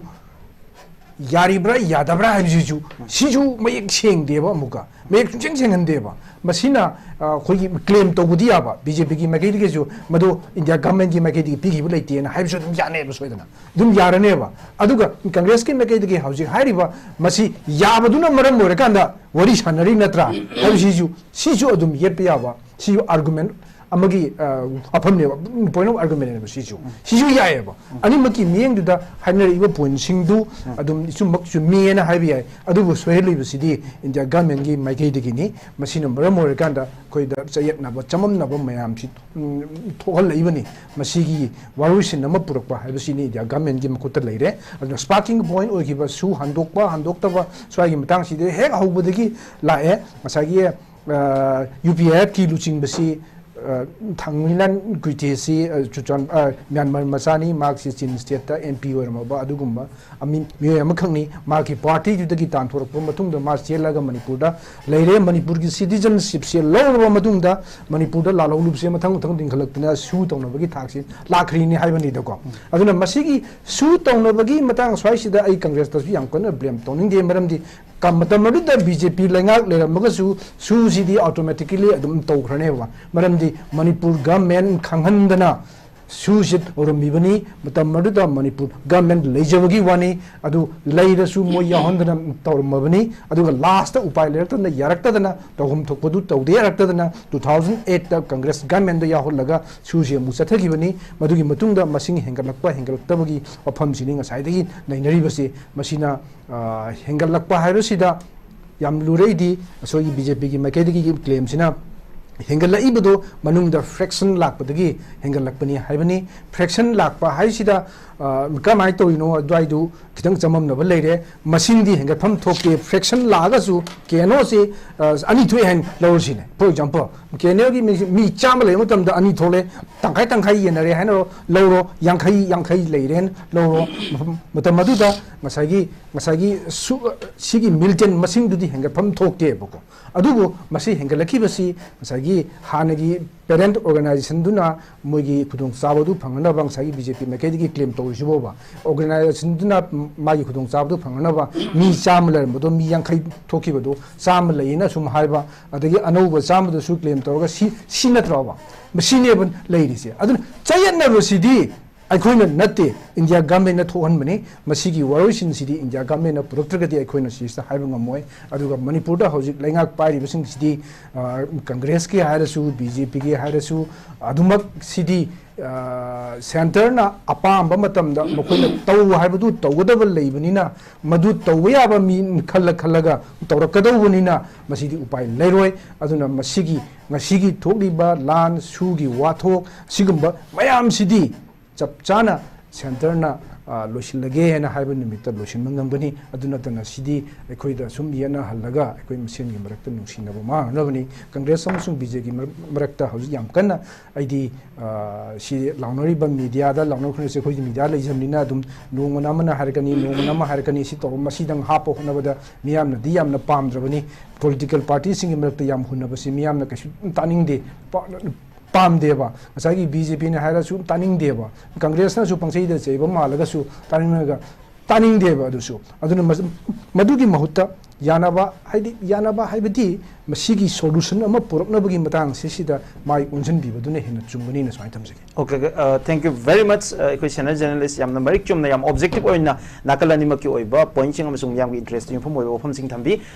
ꯌꯥꯔꯤꯕ꯭ꯔꯥ ꯌꯥꯗꯕ꯭ꯔꯥ ꯍꯥꯏꯕꯁꯤꯁꯨ, ꯁꯤꯁꯨ ꯃꯌꯦꯛ ꯁꯦꯡꯗꯦꯕ, ꯑꯃꯨꯛꯀ ꯃꯌꯦꯛ ꯁꯨꯡꯁꯦꯡ ꯁꯦꯡꯍꯟꯗꯦꯕ꯫ ꯃꯁꯤꯅ, ꯑ, ꯑꯩꯈꯣꯏꯒꯤ claim ꯇꯧꯕꯗꯤ ꯌꯥꯕ, B J P ꯒꯤ ꯃꯥꯏꯀꯩꯗꯒꯤꯁꯨ ꯃꯗꯨ India government ꯀꯤ ꯃꯥꯏꯀꯩꯗꯒꯤ ꯄꯤꯈꯤꯕ ꯂꯩꯇꯦꯅ ꯍꯥꯏꯕꯁꯨ ꯑꯗꯨꯝ ꯌꯥꯅꯦꯕ ꯁꯣꯏꯗꯅ꯫ ꯑꯗꯨꯝ ꯌꯥꯔꯅꯦꯕ꯫ ꯑꯗꯨꯒ Congress ꯀꯤ ꯃꯥꯏꯀꯩꯗꯒꯤ ꯍꯧꯖꯤꯛ ꯍꯥꯏꯔꯤꯕ ꯃꯁꯤ ꯌꯥꯕꯗꯨꯅ ꯃꯔꯝ ꯑꯣꯏꯔꯀꯥꯟꯗ ꯋꯥꯔꯤ ꯁꯥꯟꯅꯔꯤ ꯅꯠꯇ꯭ꯔꯥ ꯍꯥꯏꯕꯁꯤꯁꯨ, ꯁꯤꯁꯨ ꯑꯗꯨꯝ ꯌꯦꯠꯄ ꯌꯥꯕ, ꯁꯤꯁꯨ argument ꯑꯃꯒꯤ, ꯑ, ꯋꯥꯐꯝꯅꯦꯕ, point of argument ꯅꯦꯕ ꯁꯤꯁꯨ꯫ ꯁꯤꯁꯨ ꯌꯥꯏꯑꯕ꯫ ꯑꯅꯤꯃꯛꯀꯤ ꯃꯤꯠꯌꯦꯡꯗꯨꯗ ꯍꯥꯏꯅꯔꯛꯏꯕ point ꯁꯤꯡꯗꯨ ꯑꯗꯨꯝ ꯆꯨꯝꯃꯛ ꯆꯨꯝꯃꯤꯅ ꯍꯥꯏꯕ ꯌꯥꯏ꯫ ꯑꯗꯨꯕꯨ ꯁꯣꯏꯍꯜꯂꯤꯕꯁꯤꯗꯤ India government ꯀꯤ ꯃꯥꯏꯀꯩꯗꯒꯤꯅꯤ꯫ ꯃꯁꯤꯅ ꯃꯔꯝ ꯑꯣꯏꯔꯀꯥꯟꯗ ꯑꯩꯈꯣꯏꯗ ꯆꯌꯦꯠꯅꯕ, ꯆꯃꯝꯅꯕ ꯃꯌꯥꯝꯁꯤ, ꯎꯝ, ꯊꯣꯛꯍꯜꯂꯛꯏꯕꯅꯤ꯫ ꯃꯁꯤꯒꯤ ꯋꯥꯔꯣꯏꯁꯤꯟ ꯑꯃ ꯄꯨꯔꯛꯄ ꯍꯥꯏꯕꯁꯤꯅꯤ India government ꯀꯤ ꯃꯈꯨꯠꯇ ꯂꯩꯔꯦ꯫ ꯑꯗꯨꯅ sparking point ꯑꯣꯏꯈꯤꯕ ꯁꯨ ꯍꯟꯗꯣꯛꯄ, ꯍꯟꯗꯣꯛꯇꯕ ꯁ꯭ꯋꯥꯏꯒꯤ ꯃꯇꯥꯡꯁꯤꯗ ꯍꯦꯛ ꯍꯧꯕꯗꯒꯤ ꯂꯥꯛꯑꯦ꯫ ꯉꯁꯥꯏꯒꯤ, ꯑ, ꯌꯨ ꯄꯤ ꯑꯦꯐ ꯀꯤ ꯂꯨꯆꯤꯡꯕꯁꯤ, ꯑ, ꯊꯥꯡꯃꯩꯂꯥꯟ ꯀꯨꯏꯇꯦꯁꯤ, ꯑ, ꯆꯨꯔꯆꯥꯟ-, ꯑ, ꯃ꯭ꯌꯥꯟꯃꯥꯔ ꯃꯆꯥꯅꯤ, ꯃꯍꯥꯛꯁꯤ ꯆꯤꯟ state ꯇ M P ꯑꯣꯏꯔꯝꯃꯕ ꯑꯗꯨꯒꯨꯝꯕ ꯑꯃꯤ-, ꯃꯤꯑꯣꯏ ꯑꯃꯈꯛꯅꯤ꯫ ꯃꯍꯥꯛꯀꯤ party ꯗꯨꯗꯒꯤ ꯇꯥꯟꯊꯣꯔꯛꯄ ꯃꯇꯨꯡꯗ ꯃꯥ ꯆꯦꯜꯂꯒ ꯃꯅꯤꯄꯨꯔꯗ ꯂꯩꯔꯦ꯫ ꯃꯅꯤꯄꯨꯔꯒꯤ citizenship ꯁꯦ ꯂꯧꯔꯕ ꯃꯇꯨꯡꯗ ꯃꯅꯤꯄꯨꯔꯗ ꯂꯥꯜꯍꯧꯂꯨꯕꯁꯦ ꯃꯊꯪ ꯃꯊꯪ ꯂꯤꯡꯈꯠꯂꯛꯇꯅ ꯁꯨ ꯇꯧꯅꯕꯒꯤ ꯊꯥꯛꯁꯤ ꯂꯥꯛꯈ꯭ꯔꯤꯅꯤ ꯍꯥꯏꯕꯅꯤꯗꯀꯣ꯫ ꯑꯗꯨꯅ ꯃꯁꯤꯒꯤ ꯁꯨ ꯇꯧꯅꯕꯒꯤ ꯃꯇꯥꯡ ꯁ꯭ꯋꯥꯏꯁꯤꯗ ꯑꯩ ꯀꯪꯒ꯭ꯔꯦꯁꯇꯁꯨ ꯌꯥꯝ ꯀꯟꯅ blame ꯇꯧꯅꯤꯡꯗꯦ, ꯃꯔꯝꯗꯤ ꯀ-, ꯃꯇꯝ ꯑꯗꯨꯗ B J P ꯂꯩꯉꯥꯛ ꯂꯩꯔꯝꯃꯒꯁꯨ ꯁꯨꯁꯤꯗꯤ automatically ꯑꯗꯨꯝ ꯇꯧꯈ꯭ꯔꯅꯦꯕ꯫ ꯃꯔꯝꯗꯤ ꯃꯅꯤꯄꯨꯔ government ꯈꯪꯍꯟꯗꯅ ꯁꯨꯁꯤ ꯇꯧꯔꯝꯃꯤꯕꯅꯤ꯫ ꯃꯇꯝ ꯑꯗꯨꯗ ꯃꯅꯤꯄꯨꯔ government ꯂꯩꯖꯕꯒꯤ ꯋꯥꯅꯤ, ꯑꯗꯨ ꯂꯩꯔꯁꯨ ꯃꯣꯏ ꯌꯥꯎꯍꯟꯗꯅ ꯇꯧꯔꯝꯃꯕꯅꯤ꯫ ꯑꯗꯨꯒ last ꯎꯄꯥꯏ ꯂꯩꯔꯛꯇꯗꯅ, ꯌꯥꯔꯛꯇꯗꯅ, ꯇꯧꯐꯝ ꯊꯣꯛꯄꯗꯨ ꯇꯧꯗ ꯌꯥꯔꯛꯇꯗꯅ two thousand eight ꯇ ꯀꯪꯒ꯭ꯔꯦꯁ government ꯗ ꯌꯥꯎꯍꯜꯂꯒ ꯁꯨꯁꯤ ꯑꯃꯨꯛ ꯆꯠꯊꯈꯤꯕꯅꯤ꯫ ꯃꯗꯨꯒꯤ ꯃꯇꯨꯡꯗ ꯃꯁꯤꯡ ꯍꯦꯟꯒꯠꯂꯛꯄ ꯍꯦꯟꯒꯠꯂꯛꯇꯕꯒꯤ ꯋꯥꯐꯝꯁꯤꯅꯤ ꯉꯁꯥꯏꯗꯒꯤ ꯅꯩꯅꯔꯤꯕꯁꯤ꯫ ꯃꯁꯤꯅ, ꯑ, ꯍꯦꯟꯒꯠꯂꯛꯄ ꯍꯥꯏꯕꯁꯤꯗ ꯌꯥꯝ ꯂꯨꯔꯛꯏꯗꯤ ꯑꯩꯈꯣꯏꯒꯤ B J P ꯒꯤ ꯃꯥꯏꯀꯩꯗꯒꯤ claim ꯁꯤꯅ ꯍꯦꯟꯒꯠꯂꯛꯏꯕꯗꯣ ꯃꯅꯨꯡꯗ fraction ꯂꯥꯛꯄꯗꯒꯤ ꯍꯦꯟꯒꯠꯂꯛꯄꯅꯤ ꯍꯥꯏꯕꯅꯤ꯫ Fraction ꯂꯥꯛꯄ ꯍꯥꯏꯁꯤꯗ, ꯑ, ꯀꯃꯥꯏꯅ ꯇꯧꯔꯤꯅꯣ ꯑꯗꯨꯋꯥꯏꯗꯨ ꯈꯤꯇꯪ ꯆꯃꯝꯅꯕ ꯂꯩꯔꯦ꯫ ꯃꯁꯤꯡꯗꯤ ꯍꯦꯟꯒꯠꯐꯝ ꯊꯣꯛꯇꯦ, fraction ꯂꯥꯛꯑꯒꯁꯨ K N O ꯁꯤ, ꯑ, ꯑꯅꯤ ꯊꯣꯛꯑꯦ ꯍꯥꯏꯅ ꯂꯧꯔꯁꯤꯅꯦ꯫ For example, K N O ꯒꯤ ꯃꯤ, ꯃꯤ ꯆꯥꯝꯃ ꯂꯩꯕ ꯃꯇꯝꯗ ꯑꯅꯤ ꯊꯣꯛꯂꯦ, ꯇꯪꯈꯥꯏ ꯇꯪꯈꯥꯏ ꯌꯦꯟꯅꯔꯦ ꯍꯥꯏꯅ ꯂꯧꯔꯣ, ꯌꯥꯡꯈꯩ ꯌꯥꯡꯈꯩ ꯂꯩꯔꯦꯅ ꯂꯧꯔꯣ꯫ ꯃꯐꯝ, ꯃꯇꯝ ꯑꯗꯨꯗ ꯉꯁꯥꯏꯒꯤ, ꯉꯁꯥꯏꯒꯤ ꯁꯨ-, ꯁꯤꯒꯤ militant ꯃꯁꯤꯡꯗꯨꯗꯤ ꯍꯦꯟꯒꯠꯐꯝ ꯊꯣꯛꯇꯦꯕꯀꯣ꯫ ꯑꯗꯨꯕꯨ ꯃꯁꯤ ꯍꯦꯟꯒꯠꯂꯛꯈꯤꯕꯁꯤ ꯉꯁꯥꯏꯒꯤ ꯍꯥꯟꯅꯒꯤ parent organization ꯗꯨꯅ ꯃꯣꯏꯒꯤ ꯈꯨꯗꯣꯡꯆꯥꯕꯗꯨ ꯐꯪꯅꯅꯕ ꯉꯁꯥꯏꯒꯤ B J P ꯃꯥꯏꯀꯩꯗꯒꯤ claim ꯇꯧꯔꯤꯁꯤꯕꯣꯕ꯫ Organization ꯗꯨꯅ ꯃꯥꯒꯤ ꯈꯨꯗꯣꯡꯆꯥꯕꯗꯨ ꯐꯪꯅꯅꯕ ꯃꯤ ꯆꯥꯝꯃ ꯂꯩꯔꯝꯕꯗꯣ ꯃꯤ ꯌꯥꯡꯈꯩ ꯊꯣꯛꯈꯤꯕꯗꯣ ꯆꯥꯝꯃ ꯂꯩꯌꯦꯅ ꯁꯨꯝ ꯍꯥꯏꯕ, ꯑꯗꯒꯤ ꯑꯅꯧꯕ ꯆꯥꯝꯃꯗꯨꯁꯨ claim ꯇꯧꯔꯒ ꯁꯤ, ꯁꯤ ꯅꯠꯇ꯭ꯔꯣꯕ? ꯃꯁꯤꯅꯦꯕ ꯂꯩꯔꯤꯁꯦ꯫ ꯑꯗꯨꯅ ꯆꯌꯦꯠꯅꯕꯁꯤꯗꯤ ꯑꯩꯈꯣꯏꯅ ꯅꯠꯇꯦ, ꯏꯟꯗꯤꯌꯥ ꯒꯚꯔꯟꯃꯦꯟꯠꯅ ꯊꯣꯛꯍꯟꯕꯅꯤ꯫ ꯃꯁꯤꯒꯤ ꯋꯥꯔꯣꯏꯁꯤꯟꯁꯤꯗꯤ ꯏꯟꯗꯤꯌꯥ ꯒꯚꯔꯟꯃꯦꯟꯠꯅ ꯄꯨꯔꯛꯇ꯭ꯔꯒꯗꯤ ꯑꯩꯈꯣꯏꯅ ꯁꯤꯁꯤꯗ ꯍꯥꯏꯕ ꯉꯝꯃꯣꯏ꯫ ꯑꯗꯨꯒ ꯃꯅꯤꯄꯨꯔꯗ ꯍꯧꯖꯤꯛ ꯂꯩꯉꯥꯛ ꯄꯥꯏꯔꯤꯕꯁꯤꯡꯁꯤꯗꯤ, ꯑ, ꯀꯪꯒ꯭ꯔꯦꯁꯀꯤ ꯍꯥꯏꯔꯁꯨ, ꯕꯤ ꯖꯦ ꯄꯤꯒꯤ ꯍꯥꯏꯔꯁꯨ, ꯑꯗꯨꯃꯛ ꯁꯤꯗꯤ, ꯑ, ꯁꯦꯟꯇꯔꯅ ꯑꯄꯥꯝꯕ ꯃꯇꯝꯗ ꯃꯈꯣꯏꯅ ꯇꯧ ꯍꯥꯏꯕꯗꯨ ꯇꯧꯒꯗꯕ ꯂꯩꯕꯅꯤꯅ, ꯃꯗꯨ ꯇꯧꯕ ꯌꯥꯕ ꯃꯤ ꯈꯜꯂ ꯈꯜꯂꯒ ꯇꯧꯔꯛꯀꯗꯧꯕꯅꯤꯅ, ꯃꯁꯤꯗꯤ ꯎꯄꯥꯏ ꯂꯩꯔꯣꯏ꯫ ꯑꯗꯨꯅ ꯃꯁꯤꯒꯤ, ꯉꯁꯤꯒꯤ ꯊꯣꯛꯂꯤꯕ ꯂꯥꯟ ꯁꯨꯒꯤ ꯋꯥꯊꯣꯛ ꯁꯤꯒꯨꯝꯕ ꯃꯌꯥꯝꯁꯤꯗꯤ ꯆꯞ ꯆꯥꯅ ꯁꯦꯟꯇꯔꯅ, ꯑ, ꯂꯣꯏꯁꯤꯜꯂꯒꯦ ꯍꯥꯏꯅ ꯍꯥꯏꯕ ꯅꯨꯃꯤꯠꯇ ꯂꯣꯏꯁꯤꯟꯕ ꯉꯝꯒꯅꯤ꯫ ꯑꯗꯨ ꯅꯠꯇꯅ ꯁꯤꯗꯤ ꯑꯩꯈꯣꯏꯗ ꯁꯨꯝ ꯌꯦꯠꯅꯍꯜꯂꯒ ꯑꯩꯈꯣꯏ ꯃꯁꯦꯟꯒꯤ ꯃꯔꯛꯇ ꯅꯨꯡꯁꯤꯅꯕ ꯃꯥꯡꯅꯕꯅꯤ꯫ ꯀꯪꯒ꯭ꯔꯦꯁ ꯑꯃꯁꯨꯡ ꯕꯤ ꯖꯦ ꯄꯤꯒꯤ ꯃꯔꯛ-, ꯃꯔꯛꯇ ꯍꯧꯖꯤꯛ ꯌꯥꯝ ꯀꯟꯅ ꯑꯩꯗꯤ, ꯑ, ꯁꯤ ꯂꯥꯎꯅꯔꯤꯕ ꯃꯤꯗꯤꯌꯥꯗ ꯂꯥꯎꯅꯈ꯭ꯔꯁꯦ, ꯑꯩꯈꯣꯏꯒꯤ ꯃꯤꯗꯤꯌꯥ ꯂꯩꯖꯕꯅꯤꯅ ꯑꯗꯨꯝ ꯅꯣꯡꯃꯅ ꯑꯃꯅ ꯍꯥꯏꯔꯛꯀꯅꯤ, ꯅꯣꯡꯃꯅ ꯑꯃ ꯍꯥꯏꯔꯛꯀꯅꯤ, ꯁꯤ ꯇꯧꯔ ꯃꯁꯤꯗꯪ ꯍꯥꯞꯄ ꯍꯣꯠꯅꯕꯗ ꯃꯤꯌꯥꯝꯅꯗꯤ ꯌꯥꯝꯅ ꯄꯥꯝꯗ꯭ꯔꯕꯅꯤ꯫ ꯄꯣꯂꯤꯇꯤꯀꯦꯜ ꯄꯥꯔꯇꯤꯁꯤꯡꯒꯤ ꯃꯔꯛꯇ ꯌꯥꯝ ꯍꯨꯟꯅꯕꯁꯤ ꯃꯤꯌꯥꯝꯅ ꯀꯩꯁꯨ ꯇꯥꯅꯤꯡꯗꯦ꯫ ꯄꯥ-, ꯄꯥꯝꯗꯦꯕ꯫ ꯉꯁꯥꯏꯒꯤ ꯕꯤ ꯖꯦ ꯄꯤꯅ ꯍꯥꯏꯔꯁꯨ ꯇꯥꯅꯤꯡꯗꯦꯕ, ꯀꯪꯒ꯭ꯔꯦꯁꯅꯁꯨ ꯄꯪꯆꯩꯗ ꯆꯩꯕ ꯃꯥꯜꯂꯒꯁꯨ ꯇꯥꯅꯤꯡꯉꯒ ꯇꯥꯅꯤꯡꯗꯦꯕ꯫ ꯑꯗꯨꯁꯨ, ꯑꯗꯨꯅ ꯃꯁ-, ꯃꯗꯨꯒꯤ ꯃꯍꯨꯠꯇ ꯌꯥꯅꯕ, ꯍꯥꯏꯗꯤ ꯌꯥꯅꯕ ꯍꯥꯏꯕꯗꯤ ꯃꯁꯤꯒꯤ ꯁꯣꯂꯨꯁꯟ ꯑꯃ ꯄꯨꯔꯛꯅꯕꯒꯤ ꯃꯇꯥꯡꯁꯤꯁꯤꯗ ꯃꯥꯏ ꯑꯣꯟꯁꯤꯟꯕꯤꯕꯗꯨꯅ ꯍꯦꯟꯅ ꯆꯨꯝꯒꯅꯤꯅ ꯁꯨꯃꯥꯏꯅ ꯊꯝꯖꯒꯦ꯫ Okay, uh, thank you very much. Uh, ꯑꯩꯈꯣꯏ ꯁꯦꯅꯤꯌꯔ ꯖꯔꯅꯦꯂꯤꯁ ꯌꯥꯝꯅ ꯃꯔꯤꯛ ꯆꯨꯝꯅ, ꯌꯥꯝ ꯑꯣꯕꯖꯦꯛꯇꯤꯚ ꯑꯣꯏꯅ ꯅꯥꯀꯜ ꯑꯅꯤꯃꯛꯀꯤ ꯑꯣꯏꯕ ꯄꯣꯏꯟꯠꯁꯤꯡ ꯑꯃꯁꯨꯡ ꯃꯤꯌꯥꯝꯒꯤ ꯏꯟꯇꯔꯦꯁꯇ ꯌꯨꯝꯐꯝ ꯑꯣꯏꯕ ꯋꯥꯐꯝꯁꯤꯡ ꯊꯝꯕꯤ꯫